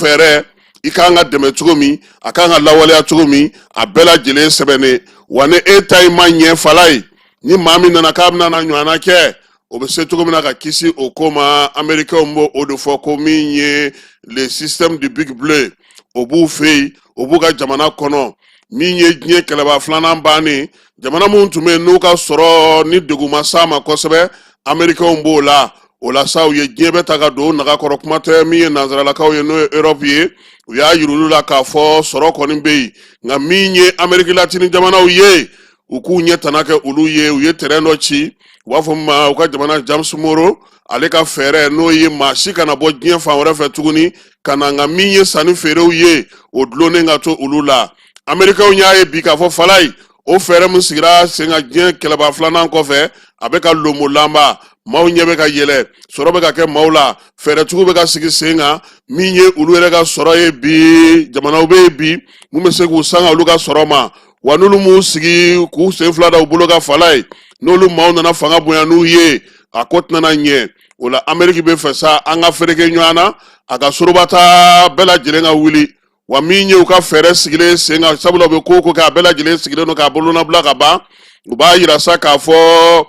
fɛɛrɛ i kan ka dɛmɛ cogo min, a kan ka lawaleya cogo min, a bɛɛ lajɛlen sɛbɛnnen. Wa ni e ta in ma ɲɛ, falaye, ni maa min nana k'a bɛna na ɲɔgɔnna kɛ, o bɛ se cogo min na ka kisi o ko ma. Américains b'o o de fɔ ko min ye le système du Big Bleu, o b'u fɛ yen, o b'u ka jamana kɔnɔ. Min ye diɲɛ kɛlɛba filanan bannen, jamana minnu tun bɛ yen n'u ka sɔrɔ ni degun ma s'a ma kosɛbɛ, Américains b'o la. O la sa, u ye diɲɛ bɛɛ ta ka don o naga kɔrɔ. Kuma tɛ min ye nansaralakaw ye, n'o ye Europe ye, u y'a yira olu la k'a fɔ sɔrɔ kɔni bɛ yen, nka min ye Amérique latine jamanaw ye, u k'u ɲɛ tana kɛ olu ye. U ye terrain dɔ ci, u b'a fɔ min ma u ka jamana James Moro, ale ka fɛɛrɛ, n'o ye maa si kana bɔ diɲɛ fan wɛrɛ fɛ tuguni ka na, nka min ye sanni feerew ye, o dulonnen ka to olu la. Amerikɛnw y'a ye bi k'a fɔ, falayi, o fɛɛrɛ min sigira sen kan diɲɛ kɛlɛba filanan kɔfɛ, a bɛ ka lomo lanba. Maaw ɲɛ bɛ ka yɛlɛ, sɔrɔ bɛ ka kɛ maaw la, fɛɛrɛtigiw bɛ ka sigi sen kan. Min ye olu yɛrɛ ka sɔrɔ ye bi, jamanaw bɛ yen bi mun bɛ se k'u sanga olu ka sɔrɔ ma. Wa n'olu m'u sigi k'u sen fila da u bolo ka fala ye, n'olu maaw nana fanga bonya n'u ye, a ko tɛna ɲɛ. O la, Ameriki bɛ fɛ sa an ka fereke ɲɔgɔn na, a ka sorobata bɛɛ lajɛlen ka wuli. Wa min ye u ka fɛɛrɛ sigilen sen kan, sabula u bɛ ko o ko kɛ, a bɛɛ lajɛlen sigilen don k'a bolonabila ka ban. U b'a yira sa k'a fɔ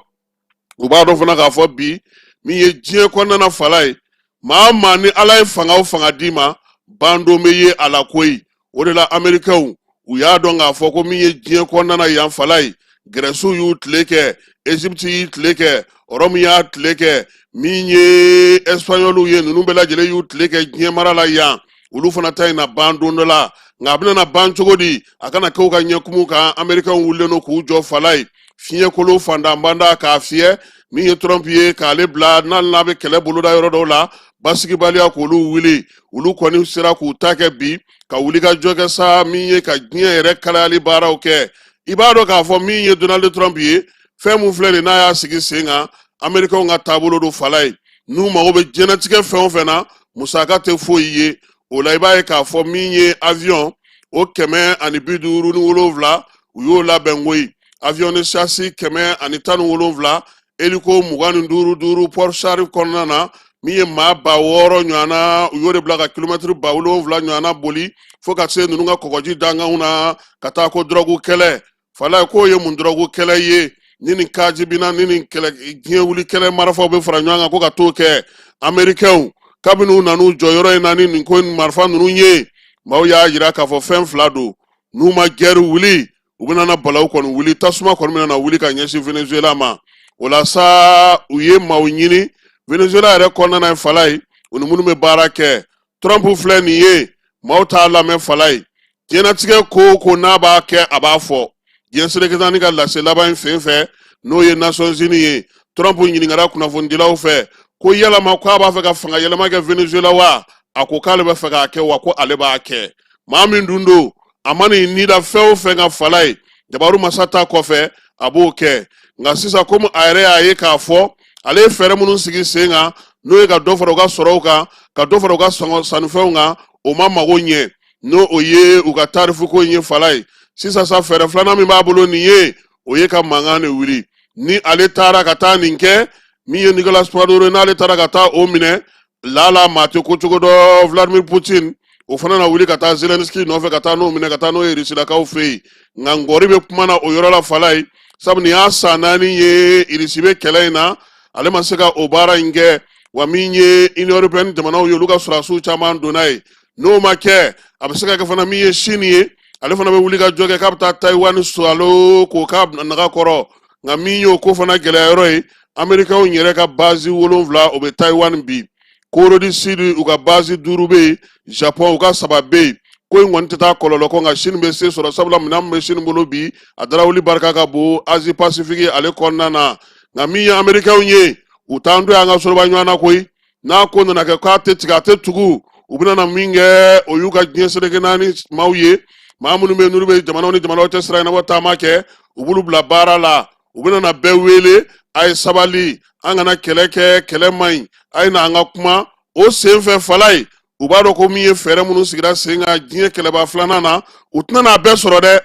u b'a dɔn fana k'a fɔ bi, min ye diɲɛ kɔnɔna na, fala ye, maa o maa ni Ala ye fanga o fanga d'i ma, bandon bɛ ye a la koyi. O de la, Amerikɛnw, u y'a dɔn k'a fɔ ko min ye diɲɛ kɔnɔna na yan, fala ye, Gɛrɛsiw y'u tile kɛ, Egypte y'i tile kɛ, Rɔmu y'a tile kɛ, min ye Espagnɔliw ye, ninnu bɛɛ lajɛlen y'u tile kɛ diɲɛ mara la yan. Olu fana ta in na ban don dɔ la, nka a bɛna na ban cogo di? A kana kɛ u ka ɲɛkumu kan. Amerikɛnw wulilen don k'u jɔ, fala ye, fiɲɛkolo fandanbanda k'a fiyɛ. Min ye Trump ye, k'ale bila n'ale n'a bɛ kɛlɛ boloda yɔrɔ dɔw la, basigibaliya k'olu wuli. Olu kɔni sera k'u ta kɛ bi, ka wuli ka jɔ kɛ sa, min ye ka diɲɛ yɛrɛ kalayali baaraw kɛ. I b'a dɔn k'a fɔ min ye Donald Trump ye, fɛn mun filɛ nin n'a y'a sigi sen kan, Amerikɛnw ka taabolo don, fala ye. N'u mago bɛ diɲɛnatigɛ fɛn o fɛn na, musaka tɛ foyi ye o la. I b'a ye k'a fɔ min ye avion o 157, u y'o labɛn koyi. Avion de chasse 117, hélico 25 duuru Port Sharp kɔnɔna na, min ye maa 6000 ɲɔgɔnna, u y'o de bila ka kilomɛtiri 7000 ɲɔgɔnna boli fo ka se ninnu ka kɔgɔji dankanw na, ka taa ko dɔrɔgu kɛlɛ. Fala, k'o ye mun dɔrɔgu kɛlɛ ye? Ni nin kajibina ni nin kɛlɛ, diɲɛ wuli kɛlɛ marifaw bɛ fara ɲɔgɔn kan ko ka t'o kɛ. Amerikɛnw, kabini u nan'u jɔ yɔrɔ in na ni nin ko marifa ninnu ye, maaw y'a yira k'a fɔ fɛn fila don. N'u ma gɛri wuli, u bɛna na balawu kɔni wuli, tasuma kɔni bɛna na wuli ka ɲɛsin Venezuela ma. O la sa, u ye maaw ɲini Venezuela yɛrɛ kɔnɔna na, fala ye, u ni minnu bɛ baara kɛ. Trump filɛ nin ye, maaw t'a lamɛn, fala ye. Diɲɛnatigɛ ko o ko n'a b'a kɛ, a b'a fɔ. Diɲɛ seleke naani ka lase laban in sen fɛ, n'o ye Nations Unies ye, Trump ɲininkara kunnafonidilaw fɛ ko yalama ko a b'a fɛ ka fanga yɛlɛma kɛ Venezuela wa? A ko k'ale bɛ fɛ k'a kɛ, wa ko ale b'a kɛ. Maa min dun don, a man'i ni da fɛn o fɛn kan, fala ye, jabaru masa ta kɔfɛ, a b'o kɛ. Nka sisan, komi a yɛrɛ y'a ye k'a fɔ ale ye fɛɛrɛ minnu sigi sen kan, n'o ye ka dɔ fara u ka sɔrɔw kan, ka dɔ fara u ka sannifɛnw kan, o ma mago ɲɛ, n'o o ye u ka tarifu ko in ye, fala ye. Sisan sa, fɛɛrɛ filanan min b'a bolo nin ye, o ye ka mankan de wuli. Ni ale taara ka taa nin kɛ, min ye Nicolas Maduro, n'ale taara ka taa o minɛ, lala maa tɛ ko cogo dɔn. Vladimir Putin, o fana na wuli ka taa Zelensky nɔfɛ, ka taa n'o minɛ, ka taa n'o yeIrisilakaw fɛ yen. Nka ngɔri bɛ kuma na o yɔrɔ la, fala ye, sabu nin y'a san 4 ye Irisi bɛ kɛlɛ in na, ale ma se ka o baara in kɛ. Wa min ye Union européenne jamanaw ye, olu ka sɔrɔdasiw caman donna yen. N'o ma kɛ, a bɛ se ka kɛ fana min ye Chine ye, ale fana bɛ wuli ka jɔ kɛ k'a bɛ taa Taïwan salo k'o k'a naga kɔrɔ. Nka min y'o ko fana gɛlɛya yɔrɔ ye, Amerikɛnw yɛrɛ ka base 7, o bɛ Taïwan bi. Corée du Sud, u ka base 5 bɛ yen. Japon, u ka 3 bɛ yen. Ko in kɔni tɛ taa kɔlɔlɔ kɔ, nka Chine bɛ se sɔrɔ, sabula minɛn min bɛ Chine bolo bi, a darawuli barika ka bon Asie Pacifique ale kɔnɔna na. Nka min ye Amerikɛnw ye, u t'an to yan ka soroba ɲɔgɔn na koyi. N'a ko nana kɛ k'a tɛ tigɛ, a tɛ tugu, u bɛna na min kɛ, o y'u ka diɲɛ seleke naani maaw ye, maa minnu bɛ yen n'olu bɛ jamanaw ni jamanaw cɛ sira ɲɛnabɔ taama kɛ, u b'olu bila baara la. U bɛna na bɛɛ wele: a ye sabali, an kana kɛlɛ kɛ, kɛlɛ man ɲi, a ye na an ka kuma. O sen fɛ, fala ye, u b'a dɔn ko min ye fɛɛrɛ minnu sigira sen kan diɲɛ kɛlɛba filanan na, u tɛna n'a bɛɛ sɔrɔ dɛ,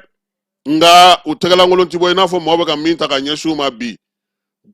nka u tɛgɛlankolon ti bɔ i n'a fɔ maaw bɛ ka min ta ka ɲɛsin u ma bi.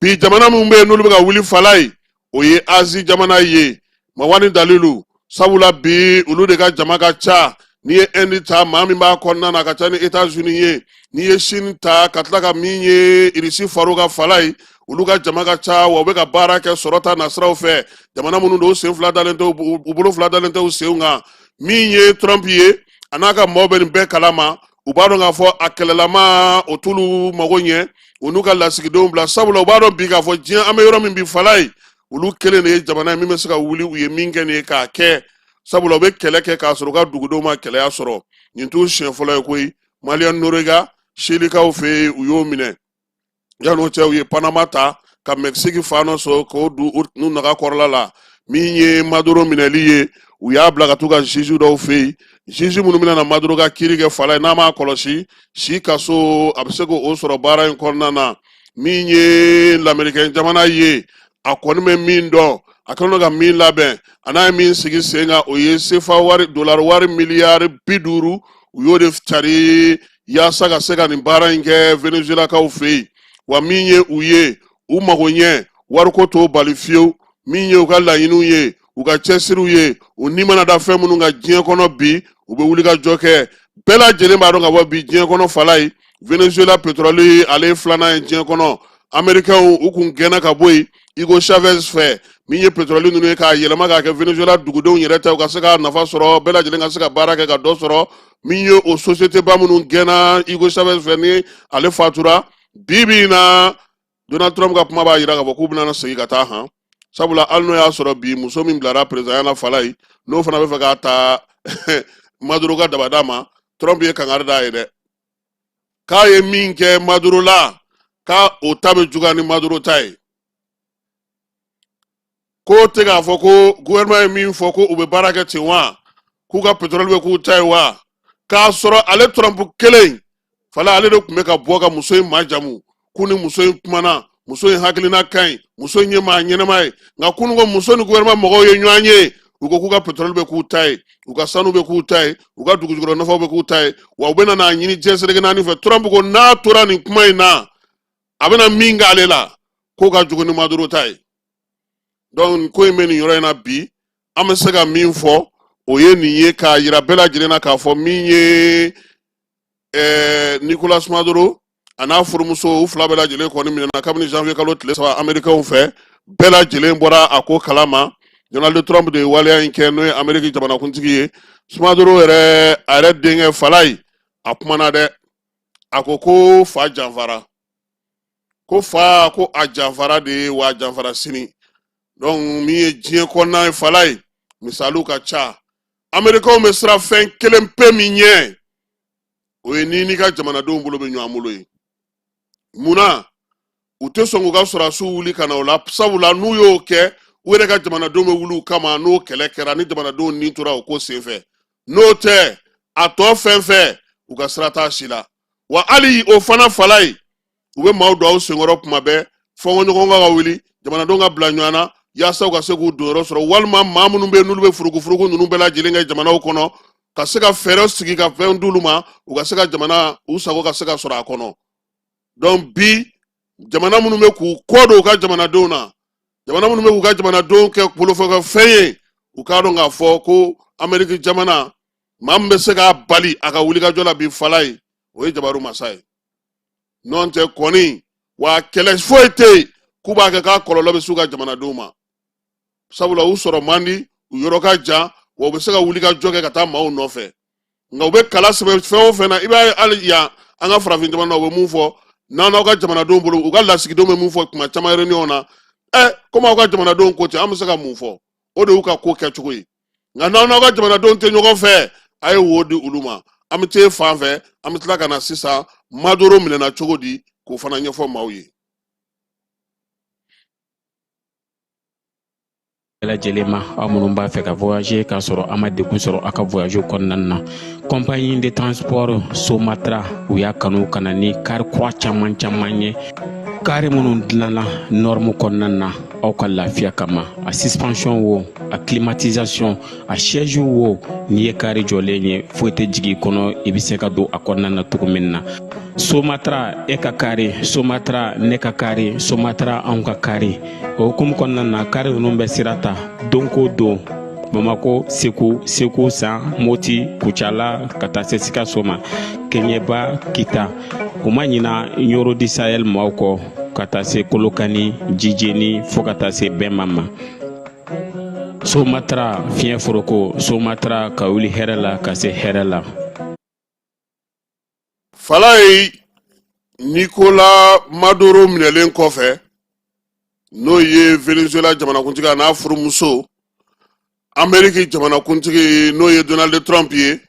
Bi, jamana minnu bɛ yen n'olu bɛ ka wuli, fala ye, o ye Azi jamana ye. Mawani Dalilu, Sabula bi olu de ka jama ka ca. N'i ye Inde ta, maa min b'a kɔnɔna na a ka ca ni États-Unis ye. N'i ye Chine ta, ka tila ka min ye Irisi far'u kan Falaye, olu ka jama ka ca, wa u bɛ ka baara kɛ sɔrɔ ta nasiraw fɛ. Jamana minnu don, u sen fila dalen tɛ, u bolo fila dalen tɛ u senw kan. Min ye Trump ye, a n'a ka maaw bɛ nin bɛɛ kalama. U b'a dɔn k'a fɔ a kɛlɛlama o t'olu mago ɲɛ, u n'u ka lasigidenw bila, sabula u b'a dɔn bi k'a fɔ diɲɛ an bɛ yɔrɔ min bi Falaye, olu kelen de ye jamana ye min bɛ se ka wuli u ye min kɛ nin ye k'a kɛ, sabula u bɛ kɛlɛ kɛ k'a sɔrɔ u ka dugudenw ma kɛlɛya sɔrɔ. Nin t'u siɲɛ fɔlɔ ye koyi. Mariano Noriega, Chilikaw fɛ yen, u y'o minɛ. Yan'o cɛ, u ye Panama ta ka Mexique fan dɔ sɔrɔ k'o don u naga kɔrɔla la. Min ye Maduro minɛli ye, u y'a bila ka t'u ka juge dɔw fɛ yen, juge minnu bɛna na Maduro ka kiiri kɛ Falaye. N'a m'a kɔlɔsi, si kaso a bɛ se k'o sɔrɔ baara in kɔnɔna na. Min ye lamerikɛn jamana ye, a kɔni bɛ min dɔn, a kɛlen don ka min labɛn, a n'a ye min sigi sen kan, o ye sefa wari, dolari wari miliyari 50, u y'o de cari yaasa ka se ka nin baara in kɛ Venezuelakaw fɛ yen. Wa min ye u ye, u mago ɲɛ wariko t'o bali fiyewu. Min ye u ka laɲiniw ye, u ka cɛsiriw ye, u ni mana da fɛn minnu kan diɲɛ kɔnɔ bi, u bɛ wuli ka jɔ kɛ. Bɛɛ lajɛlen b'a dɔn ka bɔ bi diɲɛ kɔnɔ Falaye, Venezuela pétrole ale ye filanan ye diɲɛ kɔnɔ. Américains u kun gɛnna ka bɔ yen Hugo Chavez fɛ. Min ye pétrole ninnu ye k'a yɛlɛma k'a kɛ Venezuela dugudenw yɛrɛ ta, u ka se k'a nafa sɔrɔ, bɛɛ lajɛlen ka se ka baara kɛ ka dɔ sɔrɔ. Min ye o société ba minnu gɛnna Hugo Chavez fɛ ni ale fatura, bi bi in na Donald Trump ka kuma b'a jira k'a fɔ k'u bɛna segin ka taa han, sabula hali n'o y'a sɔrɔ bi muso min bilara présidentya la Falaye, n'o fana bɛ fɛ k'a ta Maduro ka dabada ma, Trump ye kangari d'a ye dɛ, k'a ye min kɛ Maduro la, k'a o ta bɛ juguya ni Maduro ta ye. Ko tɛ k'a fɔ ko gouvernement ye min fɔ ko u bɛ baara kɛ ten wa, k'u ka pétrole bɛ k'u ta ye wa, k'a sɔrɔ ale Trump kelen Falaye, ale de tun bɛ ka bɔ ka muso in majamu, k'u ni muso in kumana, muso in hakilina ka ɲi, muso in ye maa ɲɛnama ye. Nka kunun ko muso ni gouvernement mɔgɔw ye ɲɔgɔn ye, u ko k'u ka pétrole bɛ k'u ta ye, u ka sanu bɛ k'u ta ye, u ka dugujukɔrɔ nafaw bɛ k'u ta ye, wa u bɛna n'a ɲini diɲɛ seleke naani fɛ. Trump ko n'a tora nin kuma in na, a bɛna min k'ale la, k'o ka jugu ni Maduro ta ye. Donc ko in bɛ nin yɔrɔ in na bi. An bɛ se ka min fɔ, o ye nin ye, k'a yira bɛɛ lajɛlen na k'a fɔ min ye Nicolas Maduro a n'a furumuso, u fila bɛɛ lajɛlen kɔni minɛna kabini janvier kalo tile 3 américains fɛ. Bɛɛ lajɛlen bɔra a ko kalama. Donald Trump de ye waleya in kɛ, n'o ye Amérique jamanakuntigi ye. Maduro yɛrɛ, a yɛrɛ denkɛ Falaye, a kumana dɛ. A ko ko fa janfara, ko fa ko a janfara de ye, wa a janfara sini. Donc min ye diɲɛ kɔnɔna ye Falaye, misaliw ka ca. Américains bɛ siran fɛn kelen pe min ɲɛ, o ye ni n'i ka jamanadenw bolo bɛ ɲɔgɔn bolo ye. Munna u tɛ sɔn k'u ka sɔrɔdasiw wuli ka na o la? Sabula n'u y'o kɛ, u yɛrɛ ka jamanadenw bɛ wuli u kama. N'o kɛlɛ kɛra, ni jamanadenw ni tora o ko senfɛ, n'o tɛ a tɔ fɛn fɛn, u ka sira t'a si la. Wa hali o fana Falaye, u bɛ maaw don aw senkɔrɔ kuma bɛɛ, fɔnkɔɲɔgɔn ka wuli, jamanadenw ka bila ɲɔgɔn na yaasa u ka se k'u donyɔrɔ sɔrɔ, walima maa minnu bɛ yen n'olu bɛ furugufurugu ninnu bɛɛ lajɛlen kɛ jamanaw kɔnɔ, ka se ka fɛɛrɛ sigi ka fɛn d'olu ma, u ka se ka jamana u sago ka se ka sɔrɔ a kɔnɔ. Donc bi jamana minnu bɛ k'u kɔ don u ka jamanadenw na, jamana minnu bɛ k'u ka jamanadenw kɛ bolofɛn ye, u k'a dɔn k'a fɔ ko Ameriki jamana, maa min bɛ se k'a bali a ka wulikajɔ la bi Falaye, o ye jabaru masa ye. N'o tɛ kɔni, wa kɛlɛ foyi tɛ yen k'u b'a kɛ k'a kɔlɔlɔ bɛ s'u ka jamanadenw ma, sabula u sɔrɔ man di, u yɔrɔ ka jan, wa u bɛ se ka wuli ka jɔ kɛ ka taa maaw nɔfɛ. Nka u bɛ kala sɛbɛn fɛn o fɛn na, i b'a ye hali yan an ka farafin jamana na, u bɛ mun fɔ n'aw n'aw ka jamanadenw bolo, u ka lasigidenw bɛ mun fɔ kuma caman réunion na? Komi aw ka jamanadenw ko ten, an bɛ se ka mun fɔ? O de y'u ka ko kɛcogo ye. Nka n'aw n'aw ka jamanadenw tɛ ɲɔgɔn fɛ, a ye wo di olu ma. An bɛ t'e fan fɛ, an bɛ tila ka na sisan Maduro minɛna cogo di, k'o fana ɲɛfɔ maaw ye. Bɛɛ lajɛlen ma, aw minnu b'a fɛ ka voyager k'a sɔrɔ a ma degun sɔrɔ a ka voyage kɔnɔna na, compagnie de transport Somatra, u y'a kanu ka na ni kari kura caman caman ye, kari minnu dilanna norme kɔnɔna na aw ka lafiya kama. A suspension wo, a climatisation, a siège wo, n'i ye kari jɔlen ye, foyi tɛ jigin i kɔnɔ, i bɛ se ka don a kɔnɔna na cogo min na. Somatra, e ka kari Somatra, ne ka kari Somatra, anw ka kari. O hukumu kɔnɔna na, kari ninnu bɛ sira ta don ko don. Bamako, Segu, Segu San, Moti, Kucala ka taa se Sikaso ma, Keɲeba, Kita. U ma ɲina Ɲoro du Sahel maaw kɔ ka taa se Kolokani, Jijeni fo ka taa se Bɛnba ma. Somatra fiɲɛ foroko, Somatra ka wuli hɛrɛ la ka se hɛrɛ la. Falaye, Nicolas Maduro minɛlen kɔfɛ, n'o ye Venezuela jamanakuntigi, a n'a furumuso, Ameriki jamanakuntigi, n'o ye Donald Trump ye,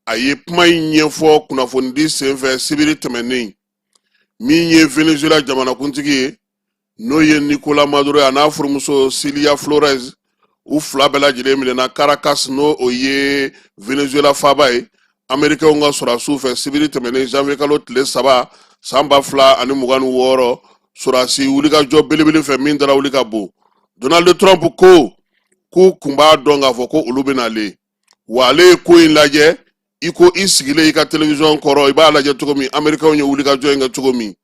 a ye kuma in ɲɛfɔ kunnafonidi senfɛ sibiri tɛmɛnen. Min ye Venezuela jamanakuntigi ye, n'o ye Nicolas Maduro ye, a n'a furumuso Cilia Flores, u fila bɛɛ lajɛlen minɛna Caracas, n'o o ye Venezuela faaba ye, Amerikɛnw ka sɔrɔdasiw fɛ sibiri tɛmɛnen, janvier kalo tile 3, san 2026, sɔrɔdasi wulikajɔ belebele fɛ min dara wuli ka bon. Donald Trump ko k'u kun b'a dɔn k'a fɔ ko olu bɛ nalen wa. Ale ye ko in lajɛ i ko i sigilen i ka telewisɔn kɔrɔ, i b'a lajɛ cogo min Amerikɛnw ye wulikajɔ in kɛ cogo min,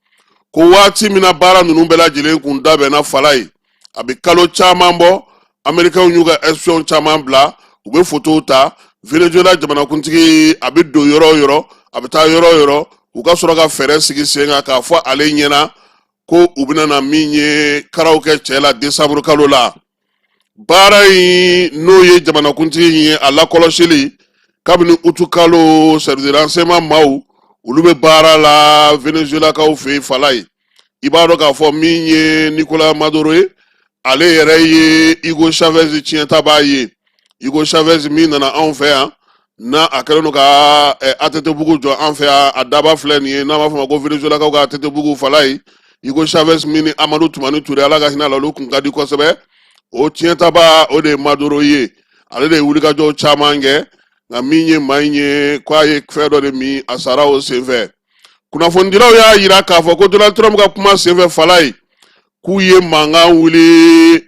ko waati min na baara ninnu bɛɛ lajɛlen kun dabɛnna, Falaye, a bɛ kalo caman bɔ, Amerikɛnw y'u ka espion caman bila, u bɛ fotow ta Venezuela jamanakuntigi, a bɛ don yɔrɔ o yɔrɔ, a bɛ taa yɔrɔ o yɔrɔ. U ka sɔrɔ ka fɛɛrɛ sigi sen kan k'a fɔ ale ɲɛna ko u bɛna na min ye karaw kɛ cɛ la desanburu kalo la. Baara in, n'o ye jamanakuntigi ye, a lakɔlɔsili kabini utu kalo, service de renseignement maaw, olu bɛ baara la Venezuelakaw fɛ yen. Falaye, i b'a dɔn k'a fɔ min ye Nicolas Maduro ye, ale yɛrɛ ye Hugo Chavez tiɲɛtabaa ye. Hugo Chavez min nana anw fɛ yan, n'a a kɛlen don ka ATT-bugu jɔ an fɛ yan, a daba filɛ nin ye, n'an b'a fɔ a ma ko Venezuelakaw ka ATT-bugu. Falaye, Hugo Chavez min ni Amadu Tumani Ture, Ala ka hinɛ a la, olu kun ka di kosɛbɛ, o tiɲɛtaba, o de ye Maduro ye. Ale de ye wulikajɔw caman kɛ, nka min ye maa in ye, ko a ye fɛn dɔ de min, a sara o senfɛ. Kunnafonidilaw y'a yira k'a fɔ ko Donald Trump ka kuma senfɛ, Falaye, k'u ye mankan wuli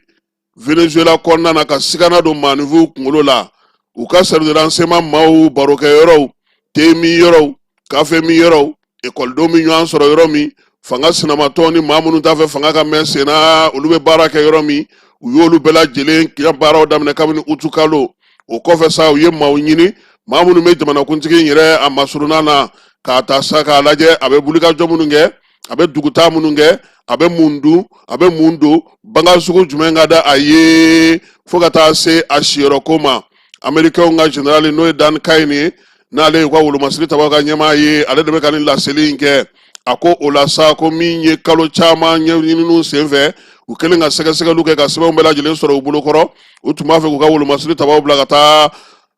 Venezuela kɔnɔna na ka sigana don maaninfinw kunkolo la. U ka service de renseignement maaw barokɛyɔrɔw, te min yɔrɔw, kafe min yɔrɔw, ekɔlidenw bɛ ɲɔgɔn sɔrɔ yɔrɔ min, fanga sinamatɔn ni maa minnu t'a fɛ fanga ka mɛn senna, olu bɛ baara kɛ yɔrɔ min, u y'olu bɛɛ lajɛlen ka baaraw daminɛ kabini utu kalo. O kɔfɛ sa, u ye maaw ɲini, maa minnu bɛ jamanakuntigi in yɛrɛ a masurunna na, k'a ta sa k'a lajɛ a bɛ wulikajɔ minnu kɛ, a bɛ dugutaa minnu kɛ, a bɛ mun dun, a bɛ mun don, bagan sugu jumɛn ka di a ye, fo ka taa se a siyɔrɔ ko ma. Amerikɛnw ka generali, n'o ye Dan Caine ye, n'ale y'u ka wolomasiri tabaw ka ɲɛmaa ye, ale de bɛ ka nin laseli in kɛ. A ko o la sa, ko min ye kalo caman ɲɛɲininiw senfɛ, u kɛlen ka sɛgɛsɛgɛliw kɛ ka sɛbɛnw bɛɛ lajɛlen sɔrɔ u bolo kɔrɔ, u tun b'a fɛ k'u ka wolomasiri tabaw bila ka taa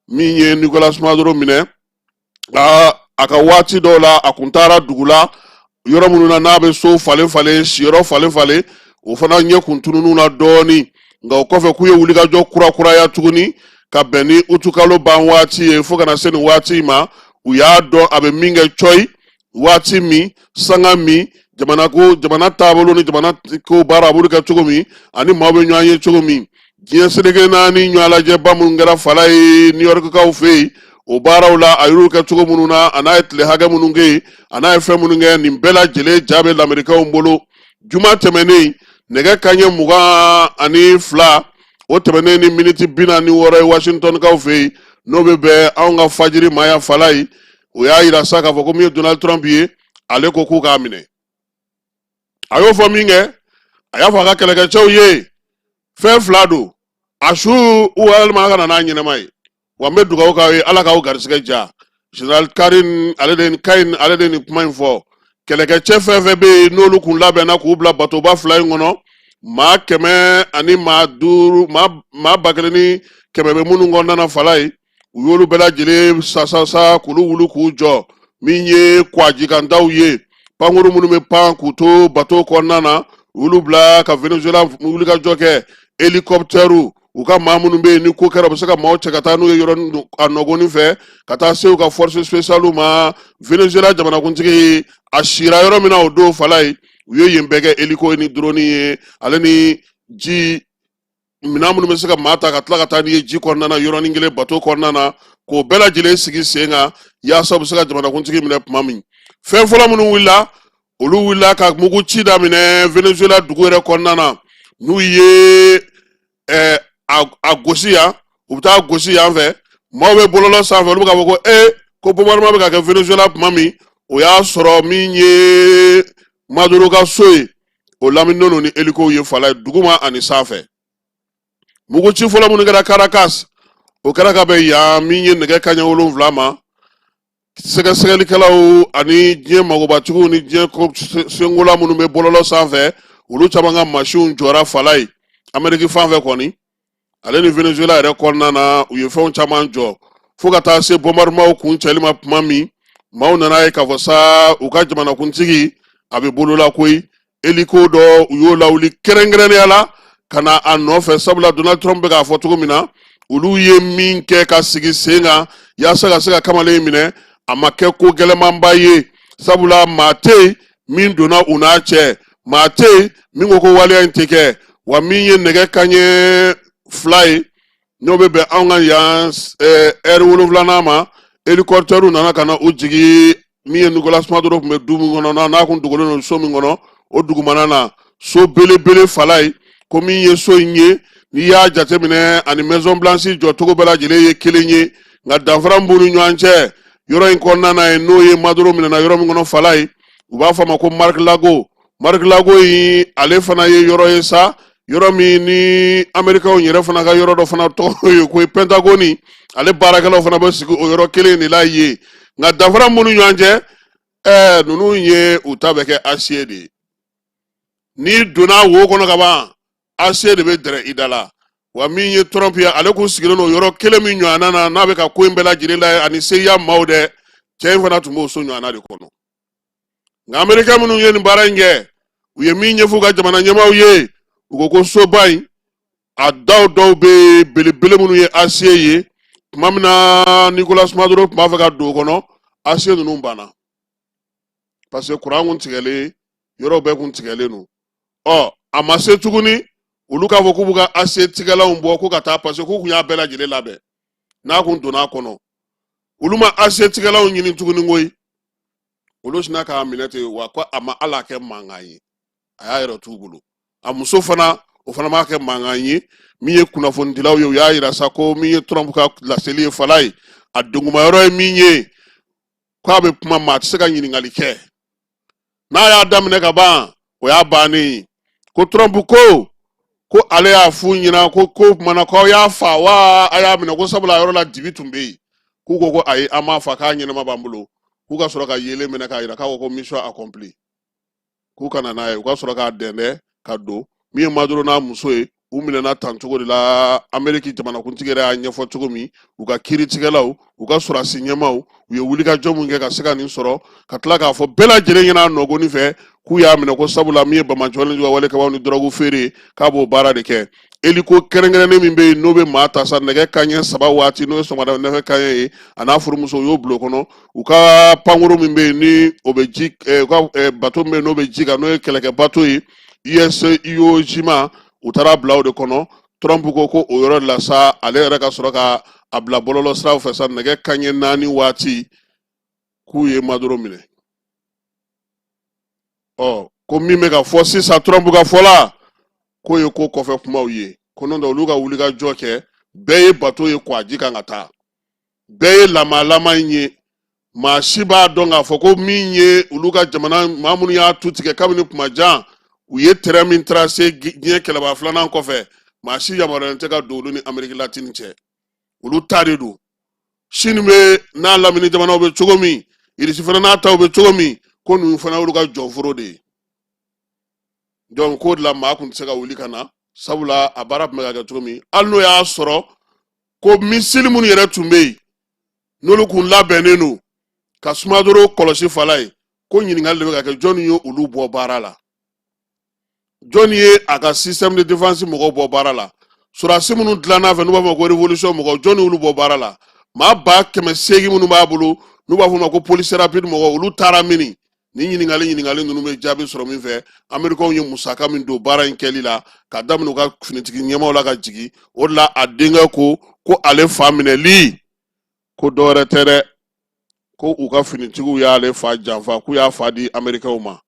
min ye Nicolas Maduro minɛ. A ka waati dɔw la, a kun taara dugu la, yɔrɔ minnu na n'a bɛ so falen falen, siyɔrɔ falen falen, o fana ɲɛ kun tunun'u na dɔɔnin. Nka o kɔfɛ, k'u ye wulikajɔ kurakuraya tuguni ka bɛn ni utukalo ban waati ye fo ka na se nin waati in ma. U y'a dɔn a bɛ min kɛ cɔyi, waati min, sanga min, jamana ko, jamana taabolo ni jamana ko baara, a b'olu kɛ cogo min, ani maaw bɛ ɲɔgɔn ye cogo min. Diɲɛ seleke naani ɲɔgɔn lajɛba minnu kɛra, Falaye, New Yorkkaw fɛ yen, o baaraw la, a y'olu kɛ cogo minnu na, a n'a ye tile hakɛ minnu kɛ yen, a n'a ye fɛn minnu kɛ, nin bɛɛ lajɛlen ja bɛ lamerikɛnw bolo. Juma tɛmɛnen, nɛgɛ kanɲɛ 22, o tɛmɛnen ni miniti 46 ye Washingtonkaw fɛ yen, n'o bɛ bɛn anw ka fajiri ma yan, Falaye, o y'a yira sa k'a fɔ ko min ye Donald Trump ye, ale ko k'u k'a minɛ. A y'o fɔ min kɛ, a y'a fɔ a ka kɛlɛkɛcɛw ye, fɛn fila don: a su walima a ka na n'a ɲɛnama ye. Wa n bɛ dugawu k'aw ye, Ala k'aw garisɛgɛ diya. Général Karim, ale de Caine, ale de nin kuma in fɔ. Kɛlɛkɛcɛ fɛn fɛn bɛ yen, n'olu kun labɛnna k'u bila batoba fila in kɔnɔ, maa kɛmɛ ani maa duuru, maa 1100 bɛ minnu kɔnɔna na, Falaye, u y'olu bɛɛ lajɛlen sasasa k'olu wuli k'u jɔ. Min ye kwajikantaw ye, pankuru minnu bɛ pan k'u to bato kɔnɔna na, u y'olu bila ka Venezuela wulikajɔ kɛ. Hélicoptère, u ka maa minnu bɛ yen, ni ko kɛra, u bɛ se ka maaw cɛ ka taa n'u ye yɔrɔ a nɔgɔnin fɛ, ka taa se u ka force spéciale ma. Venezuela jamanakuntigi a sira yɔrɔ min na o don, Falaye, u ye yen bɛɛ kɛ hélico ni drone ye, ale ni ji minɛn minnu bɛ se ka maa ta ka tila ka taa n'i ye ji kɔnɔna na yɔrɔnin kelen bato kɔnɔna na, k'o bɛɛ lajɛlen sigi sen kan yaasa u bɛ se ka jamanakuntigi minɛ tuma min. Fɛn fɔlɔ minnu wulila, olu wulila ka mugu ci daminɛ Venezuela dugu yɛrɛ kɔnɔna na. N'u ye a gosi yan, U bɛ taa gosi yan fɛ, maaw bɛ bɔlɔlɔ sanfɛ, olu bɛ k'a fɔ ko ee, ko bombardement bɛ ka kɛ Venezuela tuma min, o y'a sɔrɔ min ye Maduro ka so ye, o lamininen don ni helikow ye fala ye, duguma ani sanfɛ. Muguci fɔlɔ minnu kɛra Caracas, o kɛra ka bɛn yan min ye nɛgɛ kanɲɛ 7 ma. Sɛgɛsɛgɛlikɛlaw ani diɲɛ magobatigiw ni diɲɛ senkola minnu bɛ bɔlɔlɔ sanfɛ, olu caman ka masinw jɔra fala ye. Ameriki fan fɛ kɔni, ale ni Venezuela yɛrɛ kɔnɔna na, u ye fɛnw caman jɔ fo ka taa se bombardement kuncɛli ma. Tuma min maaw nana ye k'a fɔ sa u ka jamanakuntigi a bɛ bolola koyi, hélico dɔ u y'o lawuli kɛrɛnkɛrɛnnenya la ka na a nɔfɛ, sabula Donald Trump bɛ k'a fɔ cogo min na, olu ye min kɛ ka sigi sen kan yaasa ka se ka kamalen in minɛ, a ma kɛ ko gɛlɛmanba ye, sabula maa tɛ yen min donna u n'a cɛ, maa tɛ yen min ko ko waleya in tɛ kɛ. Wa min ye nɛgɛ kanɲɛ 2 ye, n'o bɛ bɛn anw ka yan ɛri 7nan ma, hélicoptère nana ka na u jigi min ye Nicolas Maduro tun bɛ du min kɔnɔ, n'a kun dogolen don so min kɔnɔ, o dugumana na, so belebele fala ye. Ko min ye so in ye, n'i y'a jateminɛ, ani Maison Blanche jɔcogo bɛɛ lajɛlen ye kelen ye, nka danfara min b'u ni ɲɔgɔn cɛ yɔrɔ in kɔnɔna na ye, n'o ye Maduro minɛna yɔrɔ min kɔnɔ fala ye, u b'a fɔ a ma ko Mar-a-Lago. Mar-a-Lago in, ale fana ye yɔrɔ ye sa, yɔrɔ min ni Amerikaw yɛrɛ fana ka yɔrɔ dɔ fana tɔgɔ ye ko Pentagone, ale baarakɛlaw fana bɛ sigi o yɔrɔ kelen de la yen. Nka danfara min b'u ni ɲɔgɔn cɛ, ninnu ye u ta bɛ kɛ acier de ye. N'i donna wo kɔnɔ ka ban, acier de bɛ dɛrɛ i da la. Wa min ye Trump ye, ale kun sigilen don yɔrɔ kelen min ɲɔgɔnna na, n'a bɛ ka ko in bɛɛ lajɛlen la ani CIA maaw dɛ, cɛ in fana tun b'o so ɲɔgɔnna de kɔnɔ. Nka Amerikɛn minnu ye nin baara in kɛ, u ye min ɲɛfɔ u ka jamana ɲɛmaaw ye, u ko ko soba in a daw dɔw bɛ yen belebele minnu ye acier ye, tuma min na Nicolas Maduro tun b'a fɛ ka don o kɔnɔ, acier ninnu banna, parce que kuran kun tigɛlen, yɔrɔw bɛɛ kun tigɛlen don. Ɔ a ma se tuguni olu k'a fɔ k'u b'u ka acier tigɛlanw bɔ ko ka taa, parce que k'u kun y'a bɛɛ lajɛlen labɛn n'a kun donna a kɔnɔ. Olu ma acier tigɛlanw ɲini tuguni koyi, olu sinna k'a minɛ ten. Wa ko a ma ala kɛ mankan ye, a y'a yɛrɛ t'u bolo. A muso fana, o fana m'a kɛ mankan ye. Min ye kunnafonidilaw ye, u y'a yira sa ko min ye Trump ka laseli ye fala ye, a degunmayɔrɔ ye min ye, k'a bɛ kuma, maa tɛ se ka ɲininkali kɛ, n'a y'a daminɛ ka ban, o y'a bannen ye. Ko Trump ko ale y'a f'u ɲɛna ko kumana k'aw y'a fa wa a y'a minɛ, ko sabula a yɔrɔ la dibi tun bɛ yen. K'u ko ayi, an m'a fa, k'a ɲɛnama b'an bolo. K'u ka sɔrɔ ka yeelen minɛ k'a yira k'a ko mission accomplie, k'u ka na n'a ye. U ka sɔrɔ k'a dɛndɛn ka don. Min ye Maduro n'a muso ye, u minɛna tan cogo de la. Ameriki jamanakuntigi yɛrɛ y'a ɲɛfɔ cogo min, u ka kiiritigɛlaw, u ka sɔrɔdasi ɲɛmaaw, u ye wulikajɔ mun kɛ ka se ka nin sɔrɔ, ka tila k'a fɔ bɛɛ lajɛlen ɲɛna nɔgɔni fɛ k'u y'a minɛ ko sabula min ye banbaanciwale juguya wale kɛbaaw ni dɔrɔgu feere, k'a b'o baara de kɛ. Hélico kɛrɛnkɛrɛnnen min bɛ yen, n'o bɛ maa ta sa nɛgɛ kanɲɛ 3 waati, n'o ye sɔgɔmada nɛgɛ kanɲɛ ye, a n'a furumuso, u y'o bila o kɔnɔ. U ka pankuru min bɛ yen ni o bɛ ji, u ka bato min bɛ yen n'o bɛ ji kan, n'o ye kɛlɛkɛ bato ye, USS Iwo Jima, u taara bila o de kɔnɔ. Trump ko o yɔrɔ de la sa, ale yɛrɛ ka sɔrɔ ka a bila bɔlɔlɔ siraw fɛ sa nɛgɛ kanɲɛ 4 waati k'u ye Maduro minɛ. Ɔ ko min bɛ ka fɔ sisan, Trump ka fɔ la, k'o ye ko kɔfɛ kumaw ye, ko n'o tɛ olu ka wulikajɔ kɛ, bɛɛ ye bato ye kɔgɔji kan ka taa, bɛɛ ye lamalama in ye. Maa si b'a dɔn k'a fɔ ko min ye olu ka jamana maa minnu y'a tu tigɛ kabini kuma jan, u ye tɛrɛn min tracé diɲɛ kɛlɛba filanan kɔfɛ, maa si yamaruyalen tɛ ka don olu ni Ameriki latini cɛ. Olu ta de don. Sini bɛ n'a lamini jamanaw bɛ cogo min, Irisi fana n'a taw bɛ cogo min, ko ninnu fana y'olu ka jɔnforo de ye. Donc k'o de la maa kun tɛ se ka wuli ka na, sabula a baara tun bɛ ka kɛ cogo min, hali n'o y'a sɔrɔ ko missile minnu yɛrɛ tun bɛ yen, n'olu kun labɛnnen don ka Maduro kɔlɔsi fala ye, ko ɲininkali de bɛ ka kɛ, jɔnni ye olu bɔ baara la? Jɔnni ye a ka système de défense mɔgɔw bɔ baara la? Sɔrɔdasi minnu dilanna fɛ, n'u b'a fɔ ko révolution mɔgɔw, jɔnni y'olu bɔ baara la? Maa 800 minnu b'a bolo, n'u b'a fɔ ma ko police rapide mɔgɔw, olu taara mini? Ni ɲininkali ninnu bɛ jaabi sɔrɔ min fɛ, Amerikɛnw ye musaka min don baara in kɛli la, ka daminɛ u ka finitigi ɲɛmaaw la ka jigin, o de la a denkɛ ko ale fa minɛli, ko dɔwɛrɛ tɛ dɛ, ko u ka finitigiw y'ale fa janfa, k'u y'a fa di Amerikɛnw ma,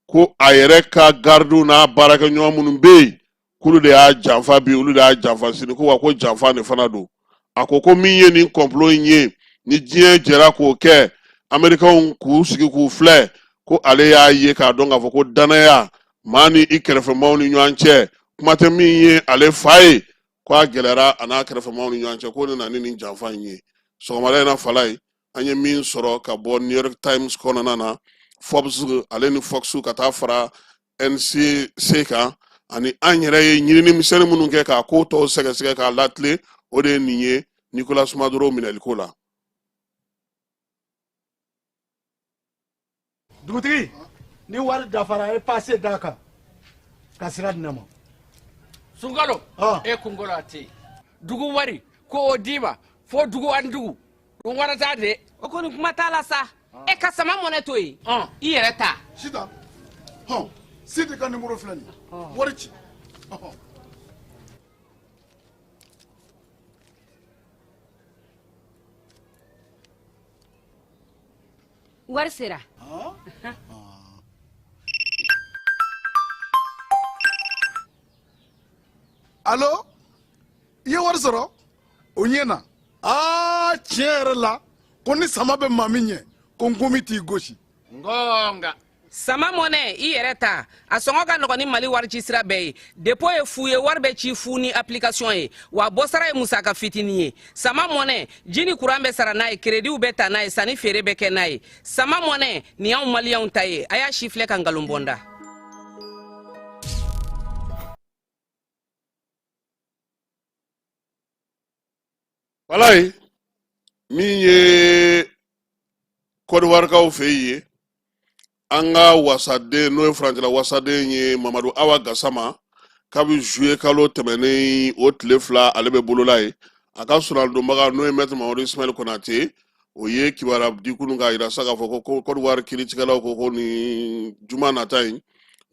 ko a yɛrɛ ka garidiw n'a baarakɛɲɔgɔn minnu bɛ yen, k'olu de y'a janfa bi, olu de y'a janfa sini, ko wa ko janfa de fana don. A ko ko min ye nin complot in ye, ni diɲɛ jɛra k'o kɛ, amerikɛnw k'u sigi k'u filɛ, ko ale y'a ye k'a dɔn k'a fɔ ko danaya maa ni i kɛrɛfɛmaaw ni ɲɔgɔn cɛ, kuma tɛ min ye ale fa ye, ko a gɛlɛyara a n'a kɛrɛfɛmaaw ni ɲɔgɔn cɛ, k'o de nana ni nin janfa in ye. Sɔgɔmada in na, Falaye, an ye min sɔrɔ ka bɔ New York Times kɔnɔna na, Forbes ale ni Fox ka taa fara NCC kan, ani an yɛrɛ ye ɲinini misɛnnin minnu kɛ k'a ko tɔw sɛgɛsɛgɛ k'a latilen, o de ye nin ye Nicolas Maduro minɛliko la. Dugutigi, ni wari dafara, a ye pase d'a kan ka sira di ne ma. Sunkalo e kunkolo a tɛ yen. Dugu wari ko o d'i ma fo dugu ani dugu dun wara t'a de. O kɔni kuma t'a la sa. E ka sama mɔnɛ to yen, i yɛrɛ ta. Sitan hɔn, Sidi ka nimoro filɛ nin ye, wari ci. Wari sera. Alo, i ye wari sɔrɔ o ɲɛ na. Aa, tiɲɛ yɛrɛ la, ko ni sama bɛ maa min ɲɛ, ko nkomi t'i gosi. Ngonga. Sama mɔnɛ, i yɛrɛ ta, a sɔngɔ ka nɔgɔn ni Mali wari ci sira bɛɛ ye. Dépôt ye fu ye, wari bɛ ci fu ni application ye, wa bɔsara ye musaka fitinin ye. Sama mɔnɛ, ji ni kuran bɛ sara n'a ye, kerediw bɛ ta n'a ye, sanni feere bɛ kɛ n'a ye. Sama mɔnɛ nin y'anw maliyɛnw ta ye. A y'a si filɛ ka nkalon bɔ n da. Walayi, min ye Kɔdiwarikaw fɛ yen ye, an ka wasaden, n'o ye furancɛla wasaden ye, Mamadu Awa Gasama, kabi zuye kalo tɛmɛnen o tile 2, ale bɛ bolola ye. A ka soronadonbaga, n'o ye mɛtiri Mamadu Ismaɛl Konate, o ye kibaruya di kunun k'a yira sa k'a fɔ ko Kɔdiwari kiiritigɛlaw ko nin juma nata in,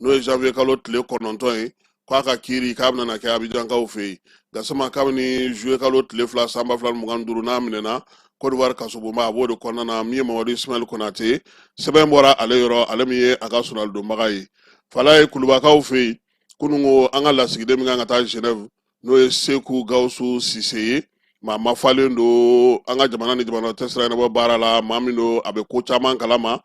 n'o ye janvier kalo tile 9 ye, k'a ka kiiri k'a bɛna kɛ Abijankaw fɛ yen. Gasama, kabini juillet kalo tile 2 san 2025 n'a minɛna Côte d'Ivoire kasobonba, a b'o de kɔnɔna na. Min ye Mamadu Ismaël Konate, sɛbɛn bɔra ale yɔrɔ, ale min ye a ka soronadonbaga ye. Falaye, Kulubakaw fɛ yen, kunun ko an ka lasigiden min kan ka taa Genève, n'o ye Seku Gawusu Sise ye, maa mafalen don an ka jamana ni jamana tɛ sira ɲɛnabɔ baara la, maa min don a bɛ ko caman kalama,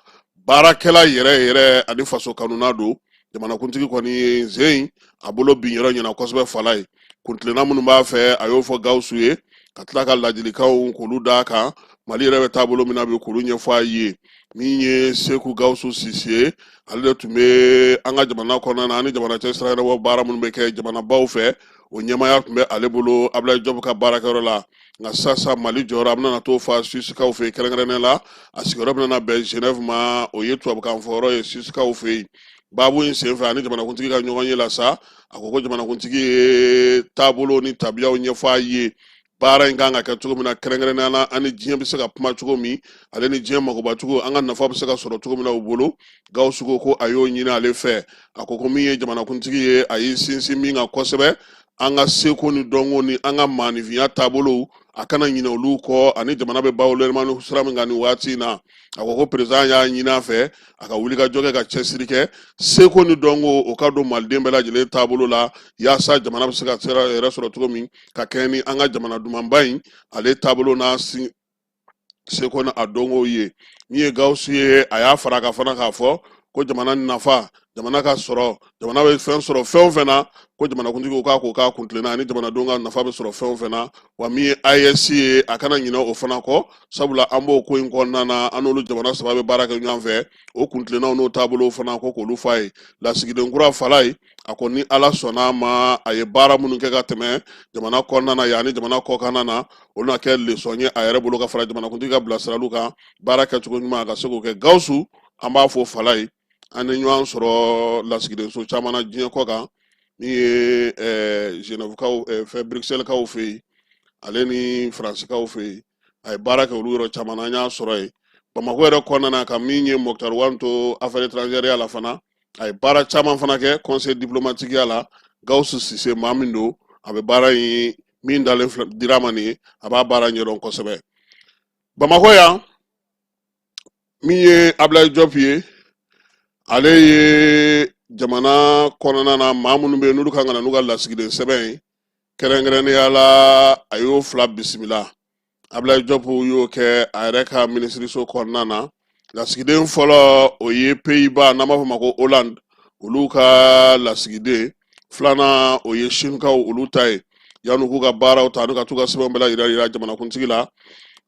baarakɛla yɛrɛ yɛrɛ ani faso kanuna don. Jamanakuntigi kɔni ye zen a bolo bin yɔrɔ ɲɛna kosɛbɛ. Falaye, kuntilenna minnu b'a fɛ, a y'o fɔ Gawusu ye, ka tila ka ladilikanw k'olu d'a kan, Mali yɛrɛ bɛ taabolo min na bi, k'olu ɲɛfɔ a ye. Min ye Seku Gawusu Sise ye, ale de tun bɛ an ka jamana kɔnɔna na, ani jamana cɛ sira ɲɛnabɔ baara minnu bɛ kɛ jamanabaw fɛ, o ɲɛmaaya tun bɛ ale bolo Abulayi Jɔpu ka baarakɛyɔrɔ la. Nka sisan Mali jɔyɔrɔ, a bɛna t'o fa Suisikaw fɛ yen, kɛrɛnkɛrɛnnen la a sigiyɔrɔ bɛna bɛn Genève ma, o ye tubabukan fɔyɔrɔ ye Suisikaw fɛ yen. Baabu in senfɛ, ani jamanakuntigi ka ɲɔgɔn ye la sa, a ko ko jamanakuntigi ye taabolo ni tabiyaw ɲɛfɔ a ye, baara in kan ka kɛ cogo min na, kɛrɛnkɛrɛnnenya la ani diɲɛ bɛ se ka kuma cogo min, ale ni diɲɛ magobatigiw, an ka nafa bɛ se ka sɔrɔ cogo min na u bolo. Gawusu ko ko a y'o ɲini ale fɛ. A ko ko min ye jamanakuntigi ye, a y'i sinsin min kan kosɛbɛ, an ka seko ni dɔnko ni an ka maaninfinya taabolow, a kana ɲinɛ olu kɔ, ani jamana bɛ bayɛlɛmani sira min kan nin waati in na. A ko ko perezidan y'a ɲini a fɛ a ka wulikajɔ kɛ, ka cɛsiri kɛ, seko ni dɔnko o ka don maliden bɛɛ lajɛlen taabolo la, yaasa jamana bɛ se ka sira yɛrɛ sɔrɔ cogo min, ka kɛɲɛ ni an ka jamana dumanba in ale taabolo n'a seko ni a dɔnkow ye. Min ye Gawusu ye, a y'a fara a kan fana k'a fɔ ko jamana nafa, jamana ka sɔrɔ, jamana bɛ fɛn sɔrɔ fɛn o fɛn na, ko jamanakuntigi k'a k'o k'a kuntilenna, ani jamanadenw ka nafa bɛ sɔrɔ fɛn o fɛn na. Wa min ye AES ye, a kana ɲinɛ o fana kɔ, sabula an b'o ko in kɔnɔna na, an n'olu jamana saba bɛ baara kɛ ɲɔgɔn fɛ. O kuntilennaw n'o taabolow fana, ko k'olu f'a ye. Lasigiden kura Falaye, a ko ni Ala sɔnna a ma, a ye baara minnu kɛ ka tɛmɛ jamana kɔnɔna na yan ni jamana kɔkanna na, olu na kɛ lesɔn ye a yɛrɛ bolo, ka fara jamanakuntigi ka bilasiraliw kan, baara kɛcogo ɲuman, a ka se k'o kɛ. Gawusu, an b'a fo. Falaye, an ni ɲɔgɔn sɔrɔ lasigidenso caman na diɲɛ kɔ kan, min ye Genèvekaw fɛ, Bruxelleskaw fɛ yen, ale ni Faransikaw fɛ yen, a ye baara kɛ olu yɔrɔ caman na, an y'a sɔrɔ yen. Bamakɔ yɛrɛ kɔnɔna na, ka min ye Moctar Ouane to affaires étrangères la fana, a ye baara caman fana kɛ conseil diplomatique la. Gawusu Sise, maa min don, a bɛ baara in min dalen dira ma nin ye, a b'a baara ɲɛdɔn kosɛbɛ. Bamakɔ yan, min ye Ablaye Diop ye, ale ye jamana kɔnɔna na maa minnu bɛ yen n'olu kan ka na n'u ka lasigiden sɛbɛn ye. Kɛrɛnkɛrɛnnenya la, a y'o fila bisimila. Ablaye Diop y'o kɛ a yɛrɛ ka minisiriso kɔnɔna na. Lasigiden fɔlɔ, o ye Pays-Bas, n'an b'a fɔ ma ko Hollande, olu ka lasigiden. Filanan, o ye Sinikaw olu ta ye. Yanni k'u ka baaraw ta n'u ka t'u ka sɛbɛnw bɛɛ lajɛlen yira jamanakuntigi la,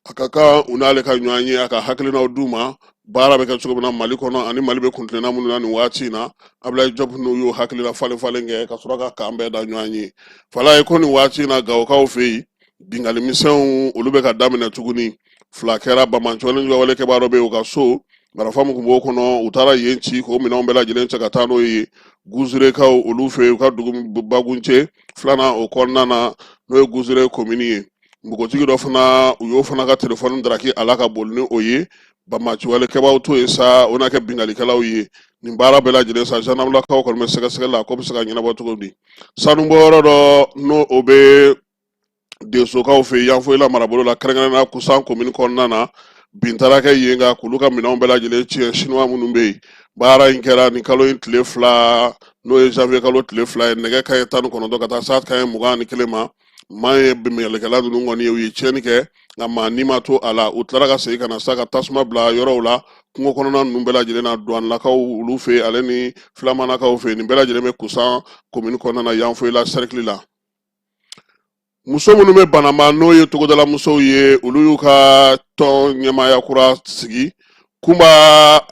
a ka kan u n'ale ka ɲɔgɔn ye, a ka hakilinaw d'u ma baara bɛ kɛ cogo min na Mali kɔnɔ ani Mali bɛ kuntilenna minnu na nin waati in na. Ablaye Diop n'u y'o hakilina falen falen kɛ ka sɔrɔ ka kan bɛɛ da ɲɔgɔn ye. Falaye, ko nin waati in na, Gawokaw fɛ yen, binkanni misɛnw olu bɛ ka daminɛ tuguni. Fila kɛra, banbaanci wale kɛbaa dɔ bɛ yen, u ka so marifa min tun b'o kɔnɔ, u taara yen ci k'o minɛnw bɛɛ lajɛlen cɛ ka taa n'o ye Guzurekaw olu fɛ yen, u ka dugu Bagunce filanan o kɔnɔna na, n'o ye Guzure komini ye. Npogotigi dɔ fana, u y'o fana ka telefɔni daraki a la ka boli ni o ye. Banbaanci wale kɛbaaw to yen sa, o na kɛ binkannikɛlaw ye. Nin baara bɛɛ lajɛlen sa, zandaramulakaw kɔni bɛ sɛgɛsɛgɛli la ko bɛ se ka ɲɛnabɔ cogo di. Sanubɔyɔrɔ dɔ, n'o o bɛ Densokaw fɛ yen, Yanfolila marabolo la, kɛrɛnkɛrɛnnenya Kusan komini kɔnɔna na, bin taara kɛ yen kan k'olu ka minɛnw bɛɛ lajɛlen tiɲɛ, sinuwa minnu bɛ yen. Baara in kɛra nin kalo in tile 2, n'o ye janvier kalo tile 2 ye, nɛgɛ kanɲɛ 19 ka taa s'a kanɲɛ 21 ma. Maa ye binkannikɛla ninnu kɔni ye, u ye tiɲɛni kɛ, nka maa ni ma to a la. U tilara ka segin ka na sa ka tasuma bila yɔrɔw la kungo kɔnɔna ninnu bɛɛ lajɛlen na, Duwanilakaw olu fɛ yen, ale ni Filamanakaw fɛ yen. Nin bɛɛ lajɛlen bɛ Kusan komini kɔnɔna na, Yanfolila sɛrikili la. Muso minnu bɛ Banamba, n'o ye togodala musow ye, olu y'u ka tɔn ɲɛmaaya kura sigi. Kunba